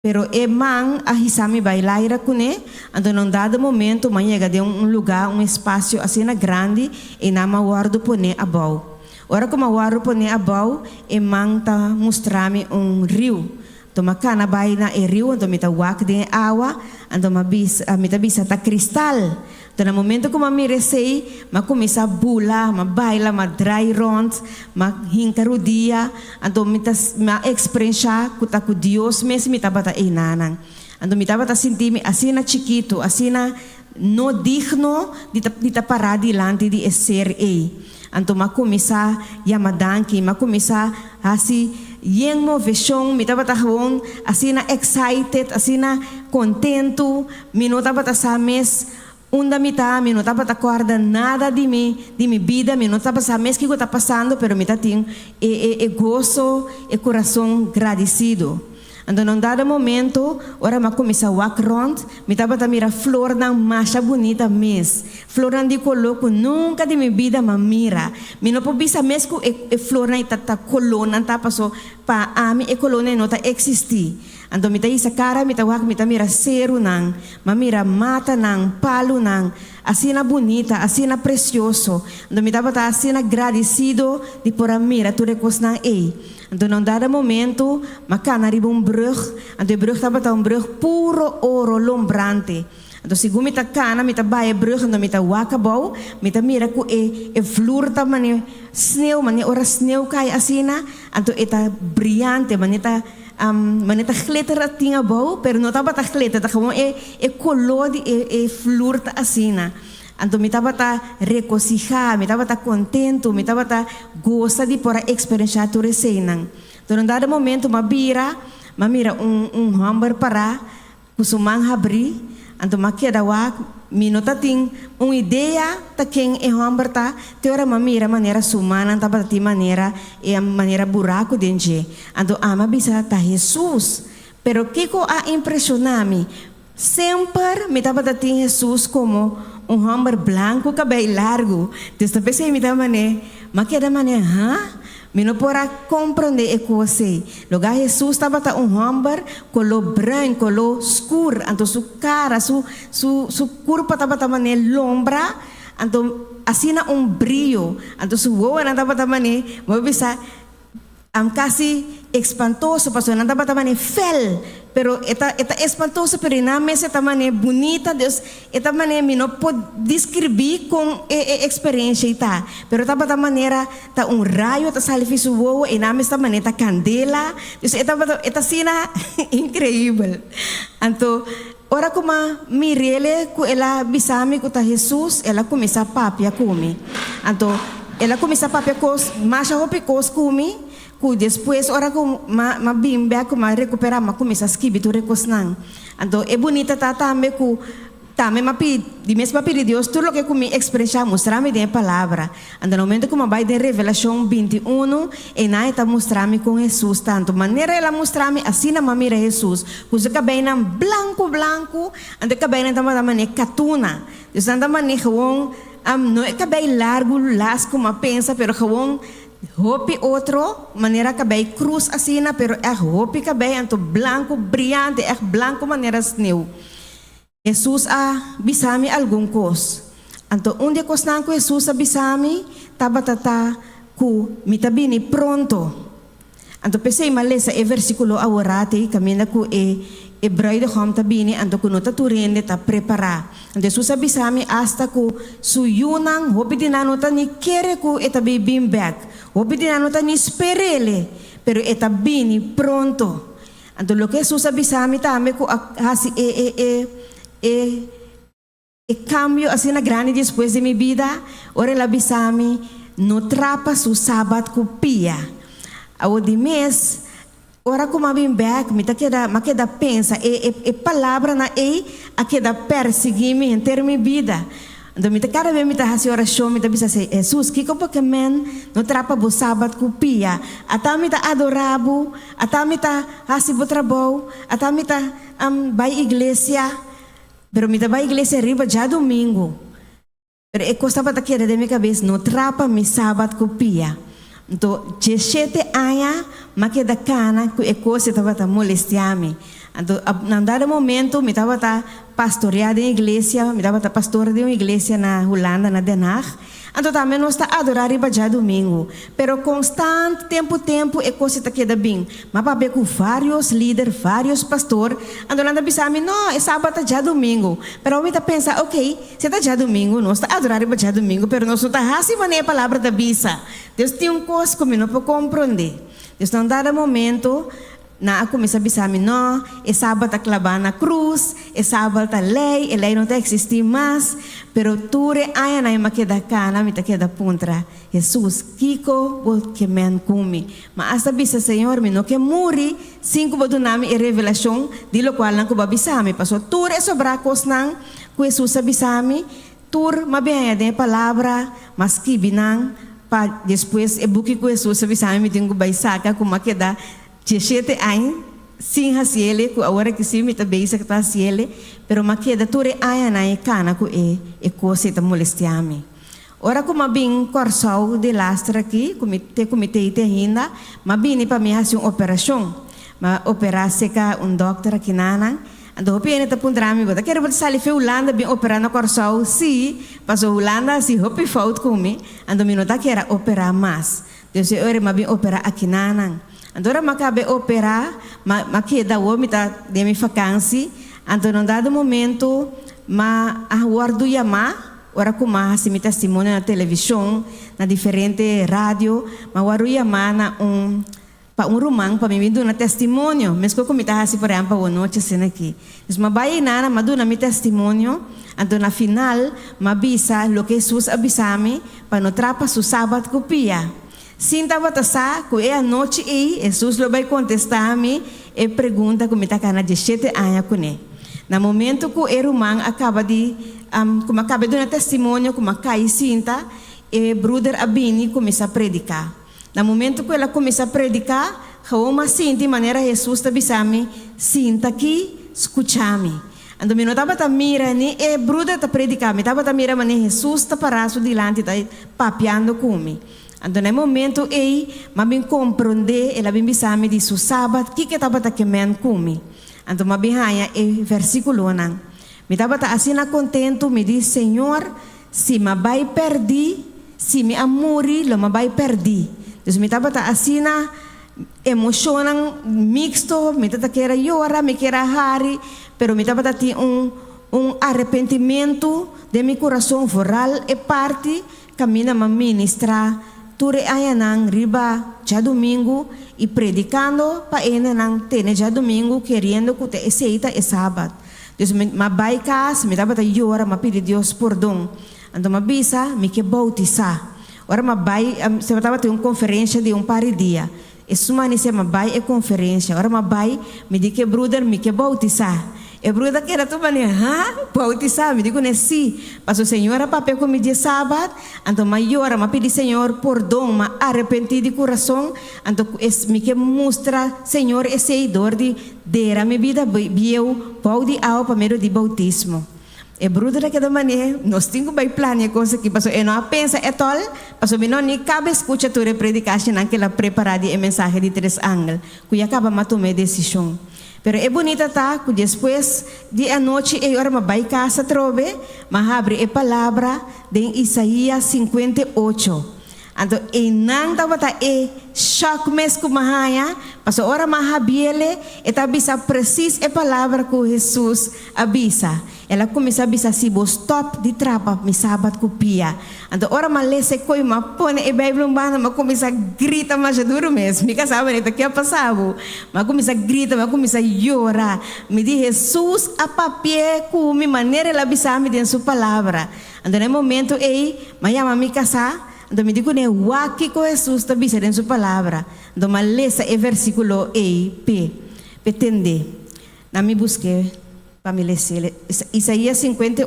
[SPEAKER 3] Pero e man a hisa mi bai laira kuné, anto na un dado momento m'a yega den un lugá, un espasio asina grandi, i nan m'a wòrdu poné abou. Ora ku m'a wòrdu poné abou, e man ta mustra mi un riu. Anto m'a kana bai na e riu, anto mi ta wak den e awa, anto m'a bisa, mi ta bisa ta kristal. Anto na momento ku m'a mira esei, m'a kuminsá bula, m'a baila, m'a drai rònt, m'a hinka rudia, anto mi ta m'a eksperenshá ku ta ku Dios mes mi tabata einanan. Anto mi tabata sinti mi asina chikitu, asina no digno di ta di ta pará dilanti di e ser ei. Anto m'a kuminsá yama danki, m'a kuminsá hasi yen moveshon, mi tabata gewoon asina excited, asina kontentu, mi no tabata sa mes unda mi ta, mi no tabata kòrda nada di mi di mi bida, mi no tabata sa mes kiko ta pasando, pero mi ta tin e e e goso, e kurason gradisido. Anto na un dado momento, ora mi a kuminsá wak rònt, mi tabata mira flornan masha bunita mes. Flornan di koló ku nunka di mi bida m'a mira. Mi no por bisa mes ku e e flornan ei ta ta kolónan ta paso pa ami e kolónan ei no ta eksistí. Anto mi ta hisa kara mi ta wak mi ta mira serunan, m'a mira matanan, palunan, asina bunita, asina presioso. Anto mi tabata asina gradisido di por a mira tur e kosnan ei. Anto na un dado momento m'a cana riba un brug, anto e brug tabata un brug puro oro lombrante. Anto segun mi ta cana mi ta bai e brug anto mi ta wak abou, mi ta mira cu e e vloer ta mane sneeuw, mane ora sneeuw cay asina, anto e ta briyante, mane ta mane ta glitter a tin abou, pero no tabata glitter, ta gewoon e e color di e e vloer ta asina. Anto mi tabata regosihá, mi tabata kontentu, mi tabata gosa di por a eksperenshá tur eseinan. Anto na un dado momentu m'a bira, m'a mira un un hòmber pará ku su man habrí, anto m'a keda wak, mi no ta tin un idea ta ken e hòmber ta, te ora m'a mira manera su mannan tabata tin manera e manera buraku den dje. Anto ami a bisa, Ta Hesus! Pero kiko a impreshoná mi? Semper mi tabata tin Hesus komo un hòmber blanku kabei largu. Dus ta p'esei mi ta man'é, m'a keda man'é, Ha? Mi no por a komprondé e kos ei. Logá Hesus tabata un hòmber koló bruin, koló skur, anto su kara, su su su kurpa tabata man'é lombra, anto asina un brio, anto su wowonan tabata man'é, bo a bisa, Am casi espantoso pasobra nan tabata mane fel pero e ta e ta espantoso pero e nan mes e ta mane bunita dus e ta mane mi no por describi con e e experiencia ei ta pero tabata manera ta un rayo ta sali fi su wowo e nan mes ta mane ta candela dus e tabata e ta asina increibel anto ora cu m'a mirele cu el a bisa mi cu ta Jesus el a cuminsa papia cu mi anto el a cuminsa papia cos masha hopi cos cu mi cu despues ora cu m'a m'a bin bek cu m'a recupera m'a cuminsa skibi tur e cosnan anto e bunita ta tambe cu Tambe m'a pidi, di mes m'a pidi Dios tur loke ku mi ekspresá, mustra mi den e Palabra. Anto na momento ku m'a bai den Revelashon 21, einan e ta mustra mi kon Hesus ta. Anto manera el a mustra mi, asina m'a mira Hesus, ku su kabeinan blanku blanku, anto e kabeinan tabata manera katuna. Dus nan ta manera gewoon, no e kabei largu las ku m'a pensa, pero gewoon hopi otro manera kabei krus asina, pero ègt hopi kabei, anto blanku briante, ègt blanku manera sneu. Hesus a bisa mi algun kos. Anto un di e kosnan ku Hesus a bisa mi tabata ta ku mi ta bini pronto. Anto p'esei mi a lesa e versíkulo aworat ei kaminda ku e e bruidegom ta bini anto ku no ta tur hende ta prepará. Anto Hesus a bisa mi asta ku su yunan hopi di nan no ta ni kere ku e ta bin bin bèk. Hopi di nan no ta ni sper'ele, pero e ta bini pronto. Anto loke Hesus a bisa mi tambe ku a hasi e e e e e kambio asina grandi despues di mi bida, ora el a bisa mi, No trapa su sabat ku pia. Awor di mes, Ora ku m'a bin bèk, mi ta keda, m'a keda pensa, e, e, e palabranan ei a keda persiguí mi henter mi bida. Anto mi ta kada bes mi ta hasi orashon, mi ta bisa, Se, Hesus, kiko bo ke men no trapa bo sabat ku pia? Ata mi ta adorá bo, ata mi ta hasi bo trabou, ata mi ta, bai iglesia, pero mi ta bai iglesia riba djadumingu. Pero e kos tabata keda den mi kabes, no trapa mi sabat ku pia. Anto djeshete aña m'a keda kana ku e kos ei tabata molestiá mi. Anto na un dado momento mi tabata pastoreá den iglesia, mi tabata pastor den un iglesia na Hulanda, na Den Haag. Anto tambe nos ta adorá riba djadumingu. Pero konstant, tempu tempu e kos ei ta keda bin. M'a papia ku vários lider, vários pastor, anto nan ta bisa mi, No, e sabat ta djadumingu. Pero mi ta pensa, Oké, si ta djadumingu, nos ta adorá riba djadumingu, pero nos no ta hasi manera e Palabra ta bisa. Dios tin un kos ku mi no por komprondé. Dios na un dado momento, nan a kuminsá bisa mi, No, e sabat ta klabá na krus, e sabat ta lei, e lei no ta eksistí mas. Pero tur e añanan mi a keda kana, mi ta keda puntra, Hesus, kiko bo ke men ku mi? Ma asta bisa, Señor, mi no ke muri sin ku bo duna mi e revelashon di lokualnan ku bo a bisa mi. Pasobra tur e sobrá kosnan ku Hesus a bisa mi, tur m'a bin haña den e Palabra, m'a skibi nan pa despues e buki ku Hesus a bisa mi mi tin ku bai saka ku m'a keda dieshete aña sin hasiele, ku awor aki sí mi ta bezig ta hasiele, pero m'a keda tur e añanan e kana ku e e kos ei ta molestiá mi. Ora ku m'a bin Kòrsou di laster aki, ku mi te ku mi teite ainda, m'a bini pa mi hasi un operashon. M'a operá seka un dòkter aki nanan. Anto hopi hende ta puntra mi, bo ta kere bo ta sali fe Hulanda bin operá na Kòrsou? Sí, pasobra Hulanda hasi hopi fout ku mi, anto mi no ta kere a operá mas. Dus e ora m'a bin operá aki nanan. Anto ora m'a kaba e operá, m'a m'a keda awor mi ta den mi fakansi, anto na un dado momento m'a a wòrdu yamá. Ora ku m'a hasi mi testimonio na televishon, na diferente radio, m'a wòrdu yamá na un pa un ruman pa mi bin duna testimonio, meskos ku mi ta hasi por ehèmpel awonochi asina aki. Dus m'a bai einan, m'a duna mi testimonio, anto na final m'a bisa loke Hesus a bisa mi pa no trapa su sabat ku pia. Sin tabata sa ku e anochi ei Hesus lo bai kontestá mi e pregunta ku mi ta kana dieshete aña kuné. Na momento ku e ruman a kaba di ku mi a kaba di duna testimonio ku mi a kai sinta, e bruder a bini kuminsá prediká. Na momento ku el a kuminsá prediká, gewoon mi a sinti manera Hesus ta bisa mi, Sinta aki, skucha mi. Anto mi no tabata mira ni e bruder ta prediká, mi tabata mira manera Hesus ta pará su dilanti ta papiando ku mi. Anto na e momento ei, m'a bin komprondé, el a bin bisa mi di su Sabat, kiko e tabata ke men ku mi. Anto m'a bin haña e versíkulonan. Mi tabata asina kontentu, mi di, Señor, si m'a bai pèrdí, si mi a muri, lo m'a bai pèrdí. Dus mi tabata asina emoshonnan miksto, mi tabata kier a yora, mi kier a hari, pero mi tabata tin un un arepentimentu den mi kurason, vooral e parti Kaminda m'a ministrá tur e añanan riba djadumingu i predikando pa hendenan tene djadumingu keriendo ku ta esei ta e sabat. Dus mi m'a bai kas, mi tabata yora, m'a pidi Dios pordon. Anto m'a bisa, mi ke boutisá. Ora m'a bai, se tabatin un konferensha di un par di dia. E sumanisé m'a bai e konferensha. Ora m'a bai, mi di ku e bruder, Mi ke boutisá. E bruder a keda tur manera, Ha? Boutisá? Mi di kuné, Sí. Pasobra Señor a papia ku mi dje sabat, anto m'a yora, m'a pidi Señor pordon, m'a arepentí di kurason, anto ku es mi ke mustra Señor esei dor di dera mi bida bieu bou di awa pa medio di boutismo. E bruder a keda manera, Nos tin ku bai plania e kos aki, pasobra e no a pensa etòl, pasobra mi no ni kaba skucha tur e predikashonnan ku el a prepará di e mensahe di tres angel, ku ya kaba m'a tuma e desishon. Pero e bunita ta ku despues di e anochi ei ora m'a bai kas atrobe, m'a habri e palabra den Isaías 58. Anto einan tabata e shòk mes ku m'a haña, pasobra ora m'a habiele, e ta bisa presis e palabra ku Hesus a bisa. El a kuminsá bisa, Si bo stòp di trapa mi sabat ku pia. Anto ora m'a lesa e koi, m'a pone e Beibel un banda, m'a kuminsá grita masha duru mes. Mi ka sa manera ta ke a pasa bo. M'a kuminsá grita, m'a kuminsá yora. Mi di, Hesus a papi'é ku mi manera el a bisa mi den su palabra. Anto na e momento ei, m'a yama mi kasá. Anto mi di kuné, Wak kiko Hesus ta bisa den su Palabra. Anto m'a lesa e versíkulo ei p'e, p'e tendé. Na mi busk'é pa mi les'é. Isaías 58,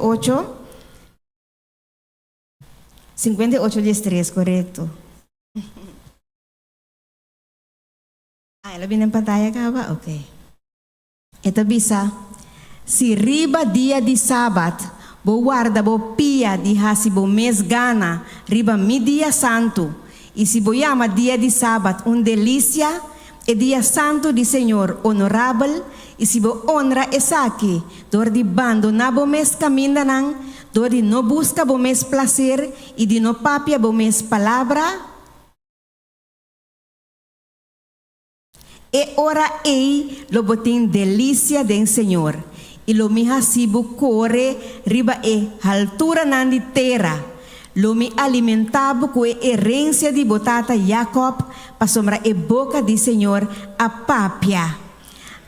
[SPEAKER 3] 58 diestres, korekto. Ah, el a bini den pantaya kaba? Ok. E ta bisa, Si riba dia di sabat bo warda bo pia di hasi bo mes gana riba mi dia santu, i si bo yama dia di sabat un delisia, e dia santu di Señor onorabel, i si bo onra esaki dor di bandoná bo mes kamindanan, dor di no buska bo mes plaser i di no papia bo mes palabra, E ora ei lo bo tin delisia den Señor, i lo mi hasi bo kore riba e halturanan di tera. Lo mi alimentá bo ku e erensia di bo tata Jakòb, pasobra e boka di Señor a papia.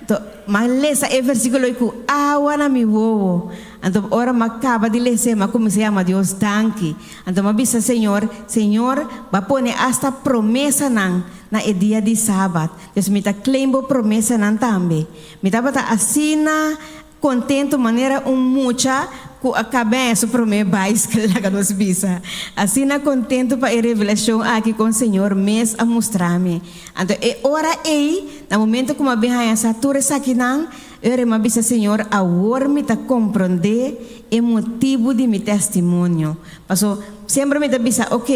[SPEAKER 3] Anto, m'a lesa e versíkulo ei ku awa na mi wowo. Anto, ora m'a kaba di les'é, m'a kuminsá yama Dios danki. Anto m'a bisa Señor, Señor, Bo a pone asta promesanan na e dia di Sabat. Dus mi ta claim Bo promesanan tambe. Mi tabata asina kontentu manera un mucha ku a kab'é su promé baiskel, laga nos bisa. Asina kontentu pa e revelashon aki kon Señor mes a mustra mi. Anto e ora ei, na momento ku mi a bin haña sa tur esakinan, e ora mi a bisa Señor, awor mi ta komprondé e motibu di mi testimonio. Paso, semper mi ta bisa, ok,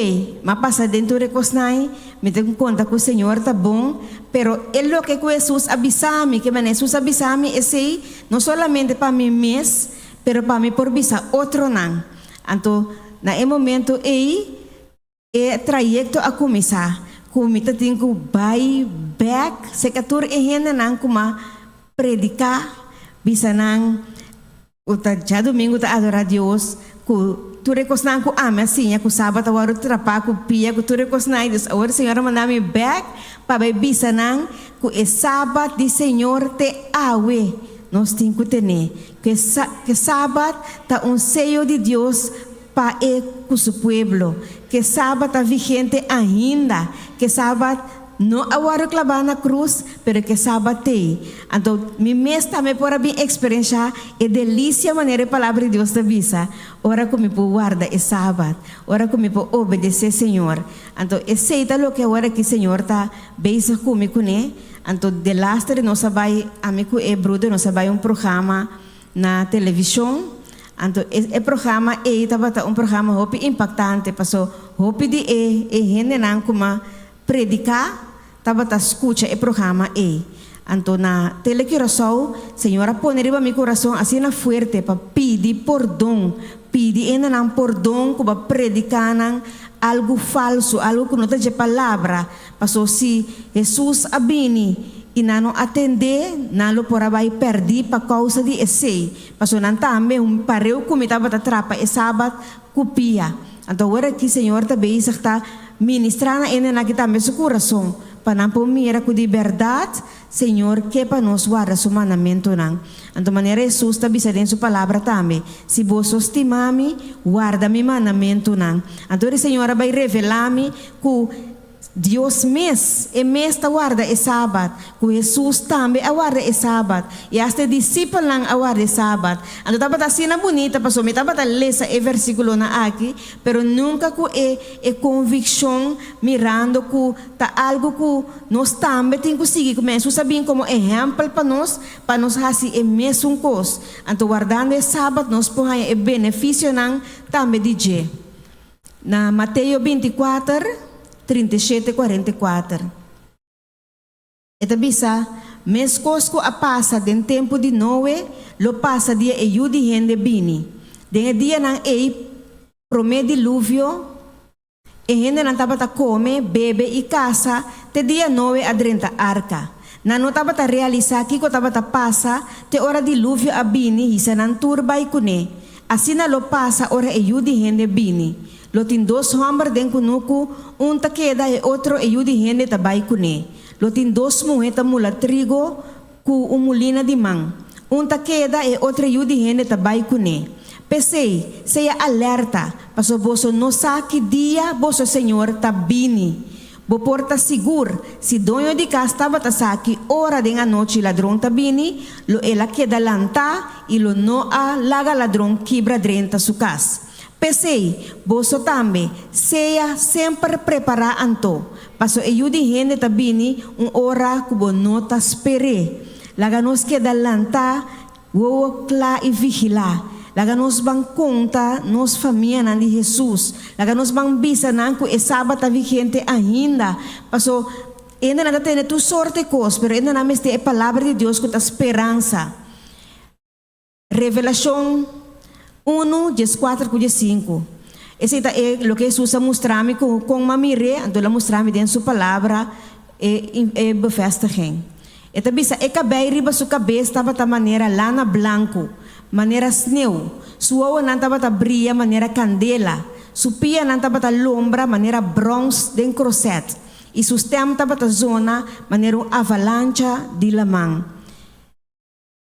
[SPEAKER 3] mi a pasa den tur e kosnan ei, mi ta konta ku Señor ta bon, pero e loke ku Hesus a bisa mi, ke manera Hesus a bisa mi esei, no solamente pa mi mes, pero pa mi por bisa otronan. Anto, na e momento ei, e trayekto a kuminsá, ku mi ta tin ku bai bèk serka tur e hendenan ku m'a prediká, bisa nan ku ta djadumingu ta adorá Dios, ku tur e kosnan ku ami a siña, ku sabat a wòrdu trapá ku pia, ku tur e kosnan ei. Dus awor e Señor a manda mi bèk pa bai bisa nan ku e sabat di Señor te awe nos tin ku tene, ku e sabat ta un seyo di Dios Pa e ku su pueblo. Ke Sabat ta vigente ainda. Ke Sabat no a wòrdu klabá na krus, pero ke Sabat t'ei. Anto, mi mes tambe por a bin eksperenshá e delisia manera e Palabra di Dios ta bisa, ora ku mi por warda e Sabat, ora ku mi por obedesé Señor. Anto, esei ta loke awor aki Señor ta bezig ku mi kuné. Anto, delaster nos a bai, ami ku e bruder nos a bai un programa na televishon. Anto e e programa ei tabata un programa hopi impaktante paso hopi di e e hendenan ku m'a prediká tabata skucha e programa ei. Anto na Tele Curaçao Señor a pone riba mi kurason asina fuerte pa pidi pordon, pidi hendenan pordon ku b'a prediká nan algu falsu, algu ku no ta dje palabra. Paso si Hesus a bini i nan no atendé, nan lo por a bai pèrdí pa kousa di esei. Paso nan tambe un pareu ku mi tabata trapa e sabat ku pia. Anto awor aki Señor ta bezig ta ministrá na hendenan aki tambe su kurason, pa nan por mira ku di bèrdat Señor ke pa nos warda su mandamentunan. Anto manera Hesus ta bisa den su palabra tambe, Si boso stima mi, warda mi mandamentunan. Anto di Señor a bai revelá mi ku Dios mes, E mes ta warda e Sabat, ku Hesus tambe a warda e Sabat, i asta e disipelnan a warda e Sabat. Anto tabata asina bunita pasobra mi tabata lesa e versíkulonan aki, pero nunka ku e e konvikshon mirando ku ta algu ku nos tambe tin ku sigui ku Hesus a bin komo ehèmpel pa nos, pa nos hasi e mesun kos. Anto wardando e Sabat nos por haña e benefisionan tambe di dje. Na Mateo 24, 37, 44, e ta bisa, Meskos ku a pasa den tempu di Noe, lo pasa dia e Yu di hende bini. Den e dianan ei promé diluvio, e hendenan tabata kome, bebe i kasa te dia Noe a drenta arka. Nan no tabata realisá kiko tabata pasa te ora diluvio a bini hisa nan tur bai kuné. Asina lo pasa ora e Yu di hende bini. Lo tin dos hòmber den kunuku, un ta keda e otro e Yu di hende ta bai kuné. Lo tin dos muhé ta mula trigo ku un mulina di man, un ta keda e otro e Yu di hende ta bai kuné. P'esei, sea alerta, paso boso no sa ki dia boso Señor ta bini. Bo por ta sigur, si doño di kas tabata sa ki ora den anochi ladron ta bini, lo el a keda lantá i lo no a laga ladron kibra drenta su kas. P'esei, boso tambe, sea semper prepará anto, paso e Yu di hende ta bini un ora ku bo no ta sper'é. Laga nos keda lantá, wowo kla i vigilá. Laga nos ban konta nos famianan di Hesus. Laga nos ban bisa nan ku e Sabat ta vigente ainda, paso hendenan ta tene tur sorte kos, pero hendenan mester e Palabra di Dios ku ta speransa. Revelashon unu, dieskuater ku diesinku. Esei ta e loke Hesus a mustra mi ku kon m'a mir'é, anto el a mustra mi den su palabra e e bevestiging. E ta bisa, E kabei riba su kabes tabata manera lana blanku, manera sneu, su wowonan tabata bria manera kandela, su pianan tabata lombra manera bròns den krosèt, i su stèm tabata zona manera un avalancha di laman.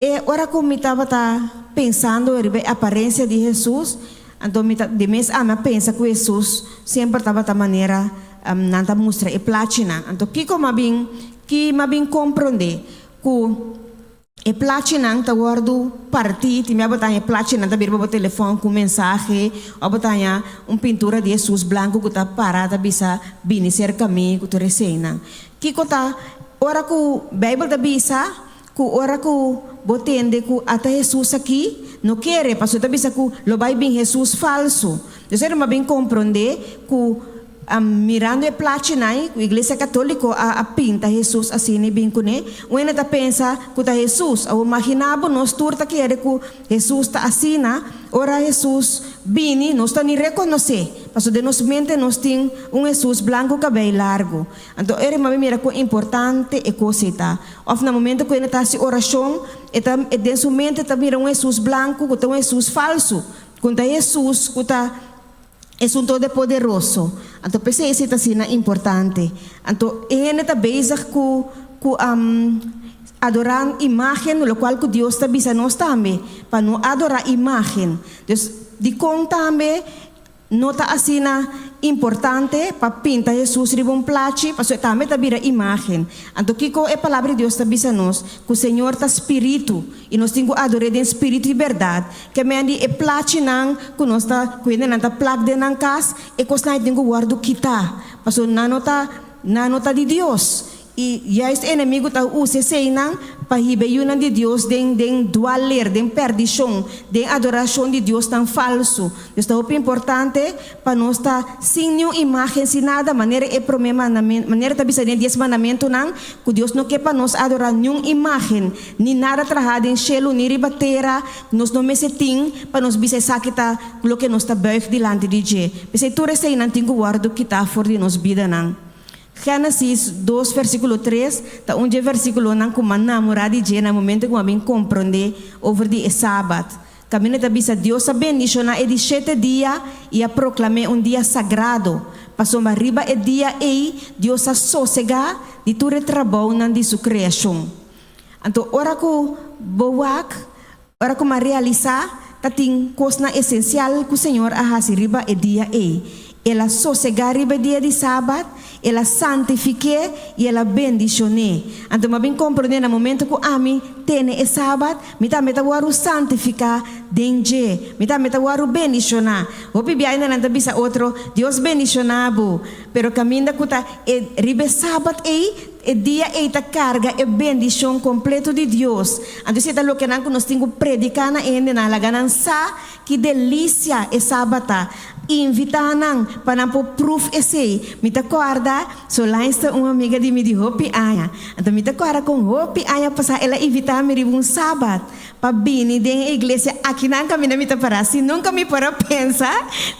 [SPEAKER 3] E ora ku mi tabata pensando riba e aparensia di Hesus, anto mi ta di mes ami a pensa ku Hesus semper tabata manera nan ta mustra e plachinan. Anto kiko m'a bin ki m'a bin komprondé? Ku e plachinan ta wòrdu partí, tin bia bo ta haña e plachinan ta bira pa bo telefòn ku mensahe òf bo ta haña un pintura di Hesus blanku ku ta para ta bisa bini serka mi ku tur eseinan. Kiko ta ora ku Beibel ta bisa Ku ora ku bo tende ku ata Hesus aki, no kere, pasobra ta bisa ku lo bai bin Hesus falsu. Entonces e ruman bin komprondé ku mirando e plachinan ku Iglesia Katoliko a a pinta Hesus asina i bin kuné, un hende ta pensa ku ta Hesus. Awor maginá bo nos tur ta kere ku Hesus ta asina, ora Hesus bini nos ta ni rekonosé, pasobra den nos mente nos tin un Hesus blanku kabei largu. Anto e ruman bin mira kon importante e kos ei ta. Òf na momento ku hende ta hasi orashon, e ta den su mente ta mira un Hesus blanku ku ta un Hesus falsu, ku ta Hesus ku ta esun Todopoderoso. Anto p'esei esei ta asina importante. Anto e hende ta bezig ku ku adorá imágen, lokual ku Dios ta bisa nos tambe, pa no adorá imágen. Dus, dikon tambe No ta asina importante pa pinta Hesus riba un plachi, pasobra e tambe ta bira imágen. Anto kiko e Palabra di Dios ta bisa nos? Ku Señor ta Spiritu, i nos tin ku ador'é den spiritu i bèrdat. Ke men di e plachinan ku nos ta, ku hendenan ta plak den nan kas, e kosnan ei tin ku wòrdu kitá, pasobra nan no ta, nan no ta di Dios. I juist e enemigu ta usa eseinan pa hiba e yunan di Dios den den dwaler, den perdishon, den adorashon di diosnan falsu. Dus ta hopi importante pa nos ta sin niun imágen, sin nada, manera e promé mandamentu, manera ta bisa den e dies mandamentunan, ku Dios no ke pa nos adorá niun imágen, ni nada trahá den shelu ni riba tera, nos no mester tin pa nos bisa esaki ta loke nos ta buig dilanti di dje. P'esei tur eseinan tin ku wòrdu kitá for di nos bidanan. Génesis dos versíkulo tres ta un dje versíkulonan ku m'a namorá di dje na momento ku m'a bin komprondé over di e Sabat. Kaminda ta bisa Dios a bendishoná e di shete dia i a proklam'é un dia sagrado, pasobra riba e dia ei Dios a sosegá di tur e trabounan di su kreashon. Anto ora ku bo wak, ora ku m'a realisá ta tin kosnan esensial ku Señor a hasi riba e dia ei. El a sosegá riba e dia di Sabat, El a santifik'é i El a bendishon'é. Anto m'a bin komprondé na momento ku ami tene e Sabat, mi tambe ta wòrdu santifiká den dje. Mi tambe ta wòrdu bendishoná. Hopi biaha nan ta bisa otro, Dios bendishoná bo. Pero kaminda ku ta e riba e Sabat ei, E dia ei ta karga e bendishon kompleto di Dios. Anto esei ta loke nan ku nos tin ku prediká na hendenan, laga nan sa ki delisia e Sabat ta. Invitá nan pa nan por pruf esei. Mi ta kòrda, Solange ta un amiga di mi di hopi aña. Anto mi ta kòrda kon hopi aña pasá el a invitá mi riba un Sabat pa bini den e iglesia akinan kaminda mi ta pará. Si nunka mi por a pensa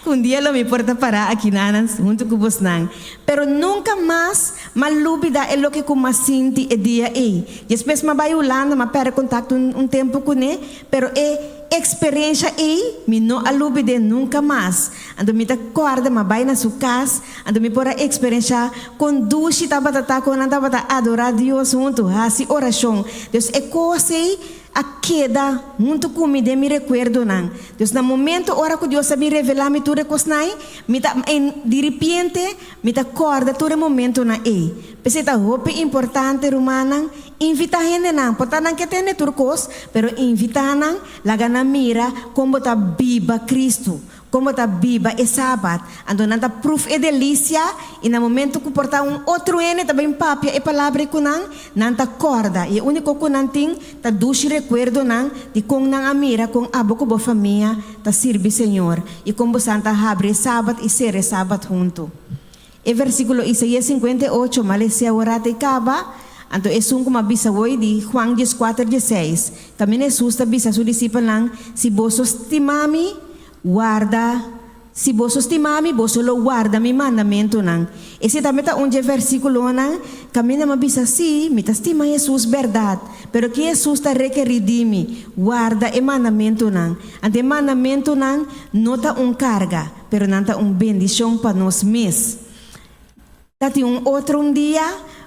[SPEAKER 3] ku un dia lo mi por ta pará akinan huntu ku bosnan. Pero nunka mas M'a lubida e loke ku m'a sinti e dia ei. Despues m'a bai Hulanda, m'a pèrdè kontakto un tempu kuné, pero e eksperensha ei mi no a lubid'é nunka mas. Anto mi ta kòrda m'a bai na su kas, anto mi por a eksperenshá kon dushi tabata ta kon nan tabata adorá Dios huntu, hasi orashon. Dus e kos ei. a keda huntu ku mi den mi rekuerdonan. Dus na momento ora ku Dios a bin revelá mi tur e kosnan ei, mi ta en diripiente mi ta kòrda tur e momentonan ei. P'esei ta hopi importante, rumannan, invitá hendenan. Por ta nan ke tende tur kos, pero invitá nan, laga nan mira kon bo ta biba Kristu. Kon bo ta biba e Sabat? Anto nan ta pruf e delisia, i na momento ku por ta un otro hende ta bin papia e palabra ei ku nan, nan ta kòrda, i e úniko ku nan tin ta dushi rekuerdonan di kon nan a mira kon abo ku bo famia ta sirbi Señor i kon bosan ta habri e Sabat i sera e Sabat huntu. E versíkulo Isaías 58 malesé awor ta i kaba, anto esun ku m'a bisa woi di Juan 14, 16, kaminda Hesus ta bisa su disipelnan, Si boso stima mi, warda, si boso stima mi, boso lo warda mi mandamentunan. Esei tambe ta un dje versíkulonan kaminda m'a bisa, Sí, mi ta stima Hesus bèrdat, pero ki Hesus ta rekerí di mi? Warda e mandamentunan. Anto e mandamentunan no ta un karga. Pero nan ta un bendishon pa nos mes. Ta tin un otro un dia,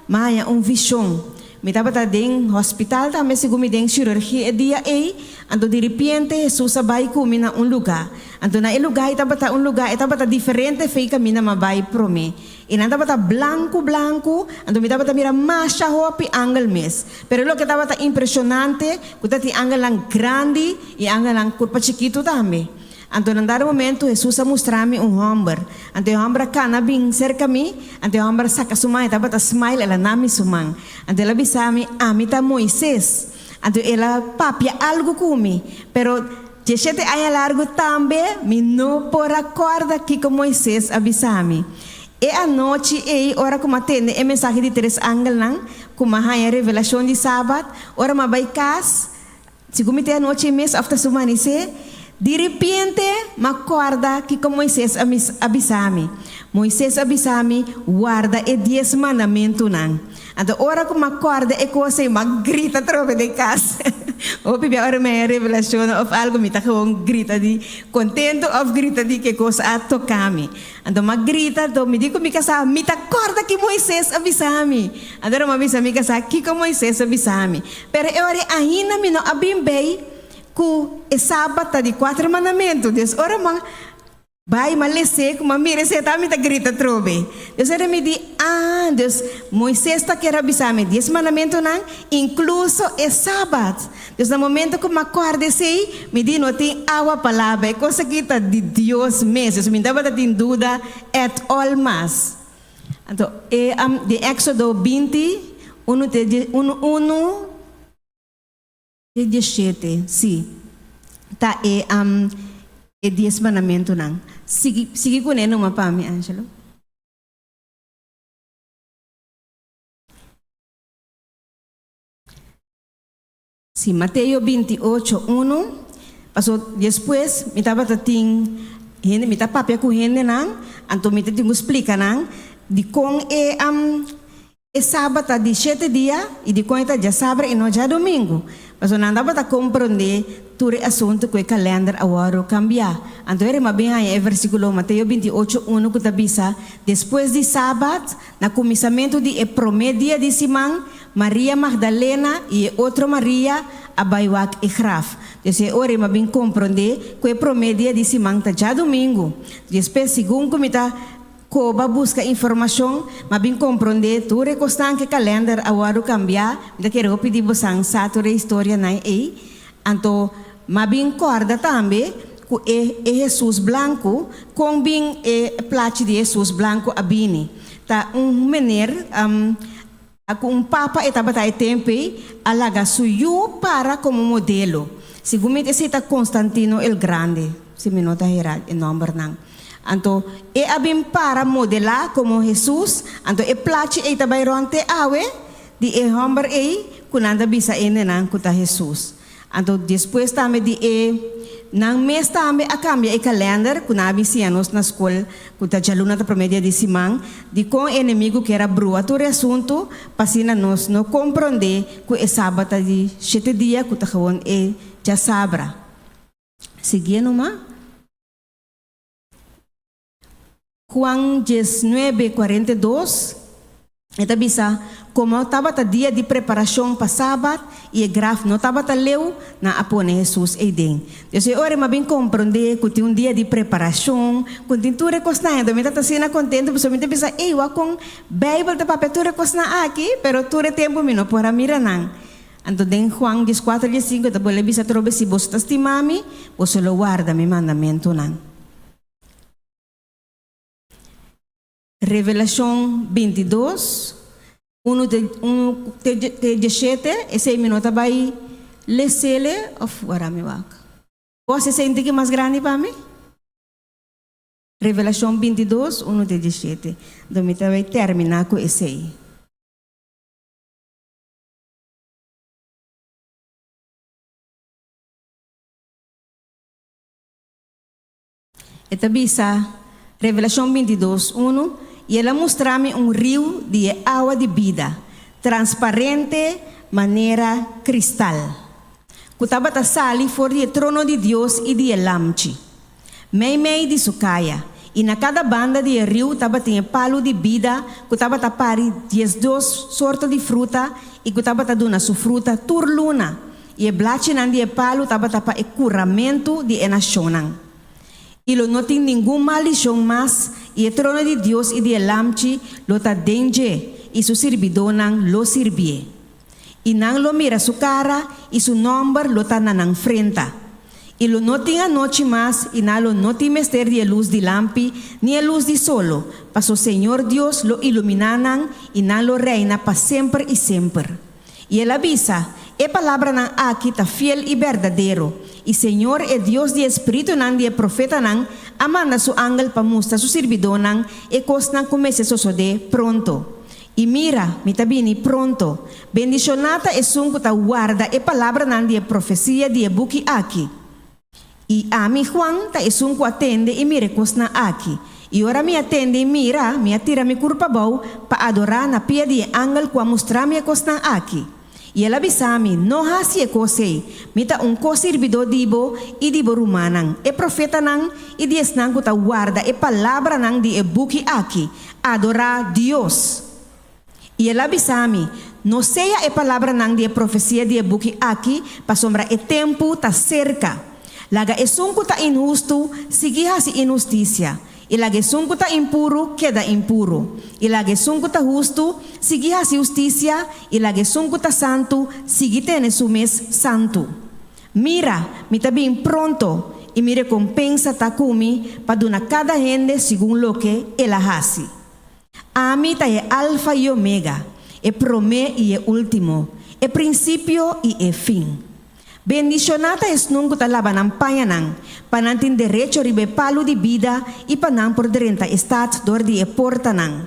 [SPEAKER 3] m'a haña un vishon. Mi tabata den hospital tambe segun mi den shirurgia e dia ei, anto diripiente Hesus a bai ku mi na un lugá. Anto na e lugá ei tabata un lugá, e tabata diferente fei kaminda m'a bai promé. I nan tabata blanku blanku, anto mi tabata mira masha hopi angel mes. Pero loke tabata impreshonante, ku ta tin angelnan grandi i angelnan kurpa chikitu tambe. Anto na dado momento Hesus a mustra mi un hòmber. Anto e hòmber a kana bin serka mi, anto e hòmber a saka su man, e tabata smile, el a na mi su man. Anto el a bisa mi, Ami ta Moises. Anto el a papia algu ku mi, pero dieshete aña largu tambe mi no por a kòrda kiko Moises a bisa mi. E anochi ei, ora ku mi a tende e mensahe di tres angelnan, ku mi a haña revelashon di Sabat, ora mi a bai kas, Segun mi te anochi mes òf ta su manisé, di ripiente m'a kòrda kiko Moises a a bisa mi. Moises a bisa mi, Warda e dies mandamentunan. Anto ora ku m'a kòrda e kos ei, m'a grita trobe den kas. Hopi bia ora mi haña revelashon òf algu, mi ta gewoon grita di kontentu òf grita di ke kos a toka mi. Anto m'a grita, anto mi di ku mi kasá, Mi ta kòrda ki Moises a bisa mi. Anto ora m'a bisa mi kasá kiko Moises a bisa mi. Pero e ora ei ainda mi no a bin bei ku e Sabat ta di kuater mandamentu. Dus ora m'a bai, m'a les'é ku m'a mira esei ta, mi ta grita atrobe. Dus ora mi di, Ah, dus Moises ta kier a bisa mi dies mandamentunan, inkluso e Sabat. Dus na momento ku m'a kòrda esei, mi di no tin awa pa laba, e kos aki ta di Dios mes. Dus mi no tabata tin duda at all mas. Anto e den Éksodo 20, unu te die unu unu te dieshete, sí, ta e e dies mandamentunan. Sigui sigui kuné numa pa mi, Angelo. Sí, Mateo 28, unu. Paso despues mi tabata tin hende, mi ta papia ku hendenan, anto mi ta tin ku splika nan dikon e e sabat ta di shete dia i dikon e ta djasabra i no djadumingu. Paso nan tabata komprondé tur e asuntu ku e kalènder a wòrdu kambiá. Anto e rema bin haña e versíkulo Mateo 28, unu ku ta bisa, Despues di sabat, na kuminsamentu di e promé dia di siman, Maria Magdalena i e otro Maria a bai wak e graf. Dus e ora mi a bin komprondé ku e promé dia di siman ta djadumingu. Despues, segun ku mi ta koba buska informashon, mi a bin komprondé tur e kosnan ku e kalènder a wòrdu kambiá. Mi ta kere hopi di bosan sa tur e historianan ei. Anto mi a bin kòrda tambe ku e e Hesus blanku, kon bin e plachi di Hesus blanku a bini. Ta un mener. A Ku un papa e tabata e tempu ei a laga su yu para komo modelo. Segun mi esei ta Constantino el Grande, si mi no ta hera e nòmbernan. Anto e a bin para modelá komo Hesus, anto e plachi ei ta bai rònt te awe di e hòmber ei ku nan ta bisa hendenan ku ta Hesus. Anto despues tambe di e nan mes tambe a kambia e kalender ku nan a bin siña nos na skol ku ta djaluna ta promé dia di siman, dikon e enemigu kier a brua tur e asuntu pa asina nos no komprondé ku e sabat ta di shete dia ku ta gewoon e djasabra. Siguié numa. Juan 19, 42. E ta bisa, Komo tabata dia di preparashon pa Sabat i e graf no tabata leu, nan a pone Hesus eiden. Dios e ora mi a bin komprondé ku tin un dia di preparashon, ku tin tur e kosnan. Enton mi ta asina kontentu pasobra mi ta bisa, Ey, wak kon Beibel ta papia tur e kosnan aki, pero tur e tempu mi no por a mira nan. Anto den Juan dieskuater diesinku e ta bolbe bisa atrobe, Si boso ta stima mi, boso lo warda mi mandamentunan. Revelashon 22, unu te unu te te dieshete, esei mi no ta bai lesele of wara mi wak. Bo hasi esei un tiki mas grandi pa mi? Revelashon 22, unu te dieshete. Anto mi ta bai terminá ku esei. E ta bisa, Revelashon 22, unu, I el a mustra mi un riu di e awa di bida, transparente manera kristal, ku tabata sali for di e trono di Dios i di e Lamchi, meimei di su kaya, i na kada banda di e riu tabatin e palu di bida ku tabata pari 12 sorto di fruta i ku tabata duna su fruta tur luna, I e blachinan di e palu tabata pa e kuramentu di e nashonnan. I lo no tin ningun maldishon mas, i e trono di Dios i di e Lamchi lo ta den dje, i su sirbidónan lo sirbié. I nan lo mira su kara, i su nòmber lo ta na nan frenta. I lo no tin anochi mas, i nan lo no tin mester di e lus di lampi ni e lus di solo, paso Señor Dios lo iluminá nan, i nan lo reina pa semper i semper. I el a bisa, E palabranan aki ta fiel i berdadero, i Señor, e Dios di e spiritunan di e profetanan, a manda su angel pa mustra su sirbidónan e kosnan ku mester sosodé pronto. I mira, mi ta bini pronto. Bendishoná ta esun ku ta warda e palabranan di e profesia di e buki aki. I ami, Juan, ta esun ku a tende i mira e kosnan aki. I ora mi a tende i mira, mi a tira mi kurpa abou pa adorá na pia di e angel ku a mustra mi e kosnan aki. I el a bisa mi, No hasi e kos ei. Mi ta un ko-sirbidó di bo i di bo rumannan, e profetanan, i di esnan ku ta warda e palabranan di e buki aki. Adorá Dios! I el a bisa mi, No sea e palabranan di e profesia di e buki aki, pasobra e tempu ta serka. Laga esun ku ta inhustu sigui hasi inhustisia, i laga esun ku ta impuru keda impuru, i laga esun ku ta hustu sigui hasi hustisia, i laga esun ku ta santu sigui tene su mes santu. Mira, mi ta bin pronto, i mi rekompensa ta ku mi pa duna kada hende segun loke el a hasi. Ami ta e Alfa i Omega, e promé i e último, e prinsipio i e fin. Bendishoná ta esnan ku ta laba nan pañanan, pa nan tin derecho riba e palu di bida i pa nan por drenta e stat dor di e portanan.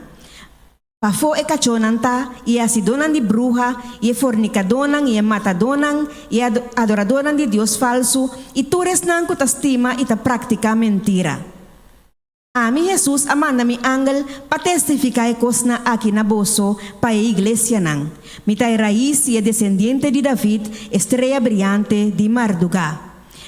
[SPEAKER 3] Pafó e kachónan ta, i e hasidónan di bruha, i e fornikadónan, i e matadónan, i e adoradónan di dios falsu, i tur esnan ku ta stima i ta praktiká mentira. Ami, Hesus, a manda mi angel pa testifiká e kosnan aki na boso pa e iglesianan. Mi ta e rais i e desendiente di David, e strea briante di mardugá.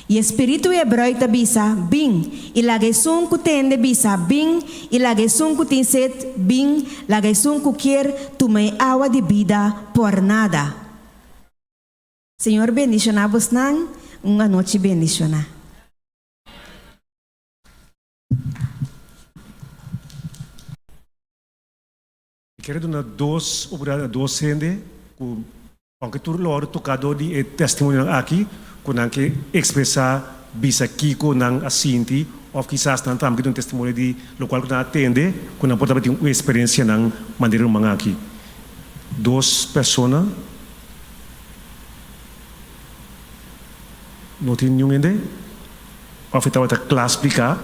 [SPEAKER 3] I e spiritu i e brùit ta bisa, Bin! I laga esun ku tende bisa, Bin! I laga esun ku tin set, Bin! Laga esun ku kier, tuma e awa di bida pòrnada. Señor bendishoná bosnan. Un anochi bendishoná.
[SPEAKER 4] Mi kere duna dos oportunidat na dos hende ku aunke tur lo wòrdu toká dor di e testimonionan aki ku nan ke ekspresá bisa kiko nan a sinti òf kisas nan tambe ke duna testimonio di lokual ku nan a tende ku nan por tabatin un eksperensianan manera ruman aki. Dos persona. No tin niun hende? Of e tabata kla spliká?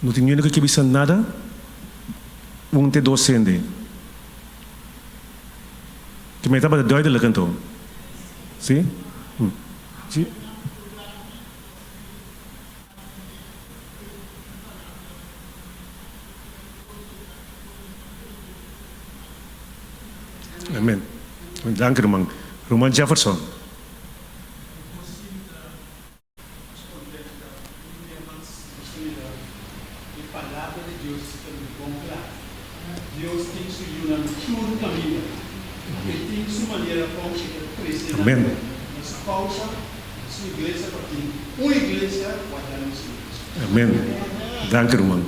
[SPEAKER 4] No tin niun hende ku ke bisa nada? Un te dos hende. Ke mei tabata duidelijk anto. Si? Si? Amen. Danki ruman. Ruman Jefferson.
[SPEAKER 5] Su causa, Su iglesia pa tin un iglesia wardando Su iglesia.
[SPEAKER 4] Amen. Danki ruman.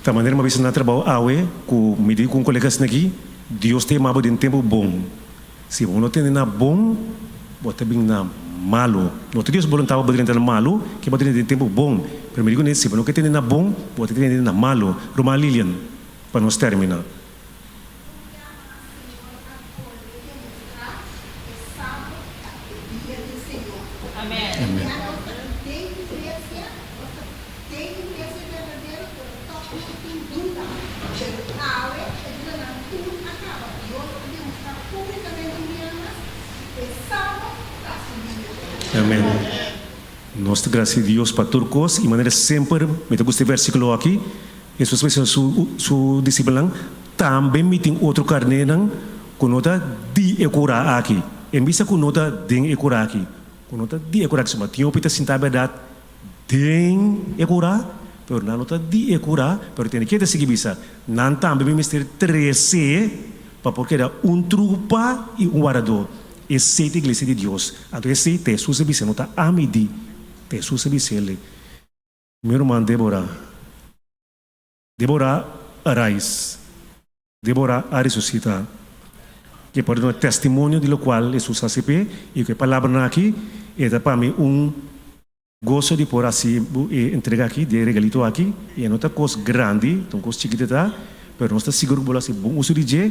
[SPEAKER 4] Ta manera mi a bisa na trabou awe ku mi di ku un kolega asina aki, Dios ta yama bo den tempu bon. Si bo no tende na bon, bo ta bin na malu. No ta Dios boluntat pa bo drenta na malu, ke bo drenta den tempu bon. Pero mi di kuné, si bo no ke tende na bon, bo ta tende na malu. Ruman Lilian, pa nos termina. Amen. Nos ta gracia Dios pa tur cos y manera semper mi ta gusta e versiculo aki, Hesus a bisa su su discipelnan, Tambe mi tin otro carnenan cu no ta di e cura aki. En bista cu no ta den e cura aki, cu no ta di e cura aki, suma tin hopi ta sinta berdad den e cura, pero nan no ta di e cura, pero tene ke ta sigui bisa, nan tambe mi mester trece pa por keda un trupa y un wardador. Esey ta iglesia di Dios. Anto esey ta Hesus a bisa, no ta ami di, ta Hesus a bis'el. Mi ruman Debora, Debora a rais, Debora a resusita, ke por duna testimonio di lokual Hesus hasi p'e, i ku e palabranan aki e ta pa mi un goso di por hasi bo e entrega aki di e regalito aki. I e no ta kos grandi, ta un kos chikito ta, pero nos ta sigur ku bo lo hasi bon uso di dje,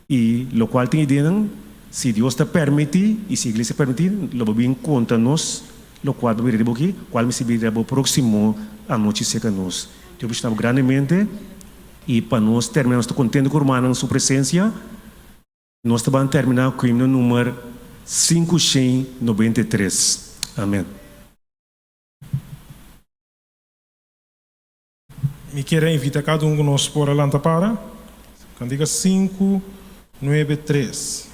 [SPEAKER 4] i lokual tin ideanan, si Dios ta permití i si iglesia permití, lo bo bin konta nos Locual bo mira di bo aki, cual mester bira bo proximo anochi cerca nos. Dios bishita bo grandemente y pa nos termina nos ta contento cu rumannan su presencia. Nos ta ban termina cu himno numer 593. Amen.
[SPEAKER 1] Mi kier a invita cada un cu nos por a lanta para. Cantica 593.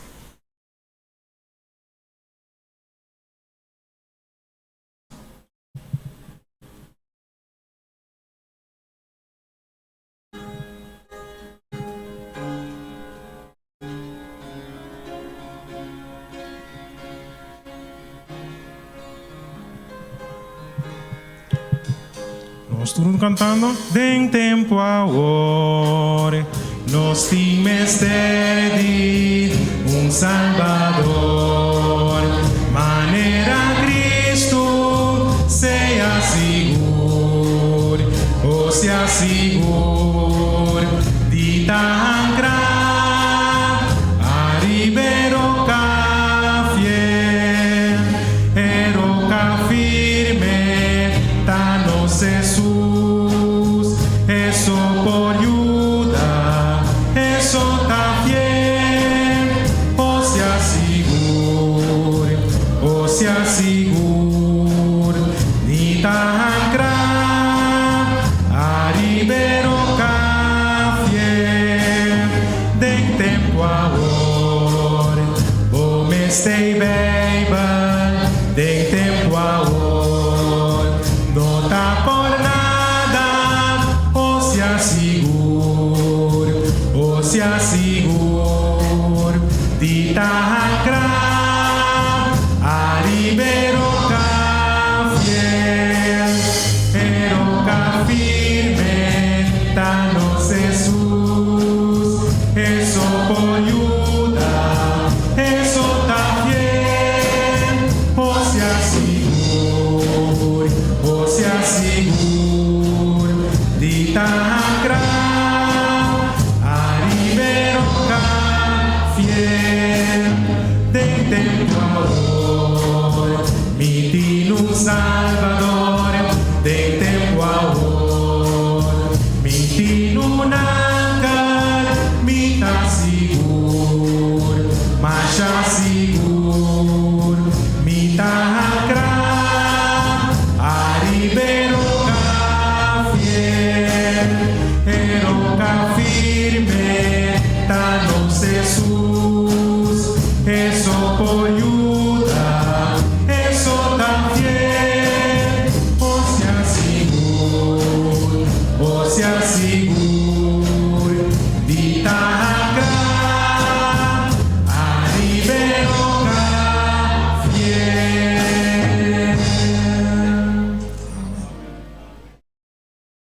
[SPEAKER 1] Nos tur cantando den tempo awor nos tin mester di un Salbador manera Cristo sea sigur o sea sigur di ta ancra ariba e roca fiel e roca firme ta nos Hesus eso por yuda eso ta fiel o sea sigur o sea sigur ni ta ancra ariba e roca fiel den tempo awor bo mester bek.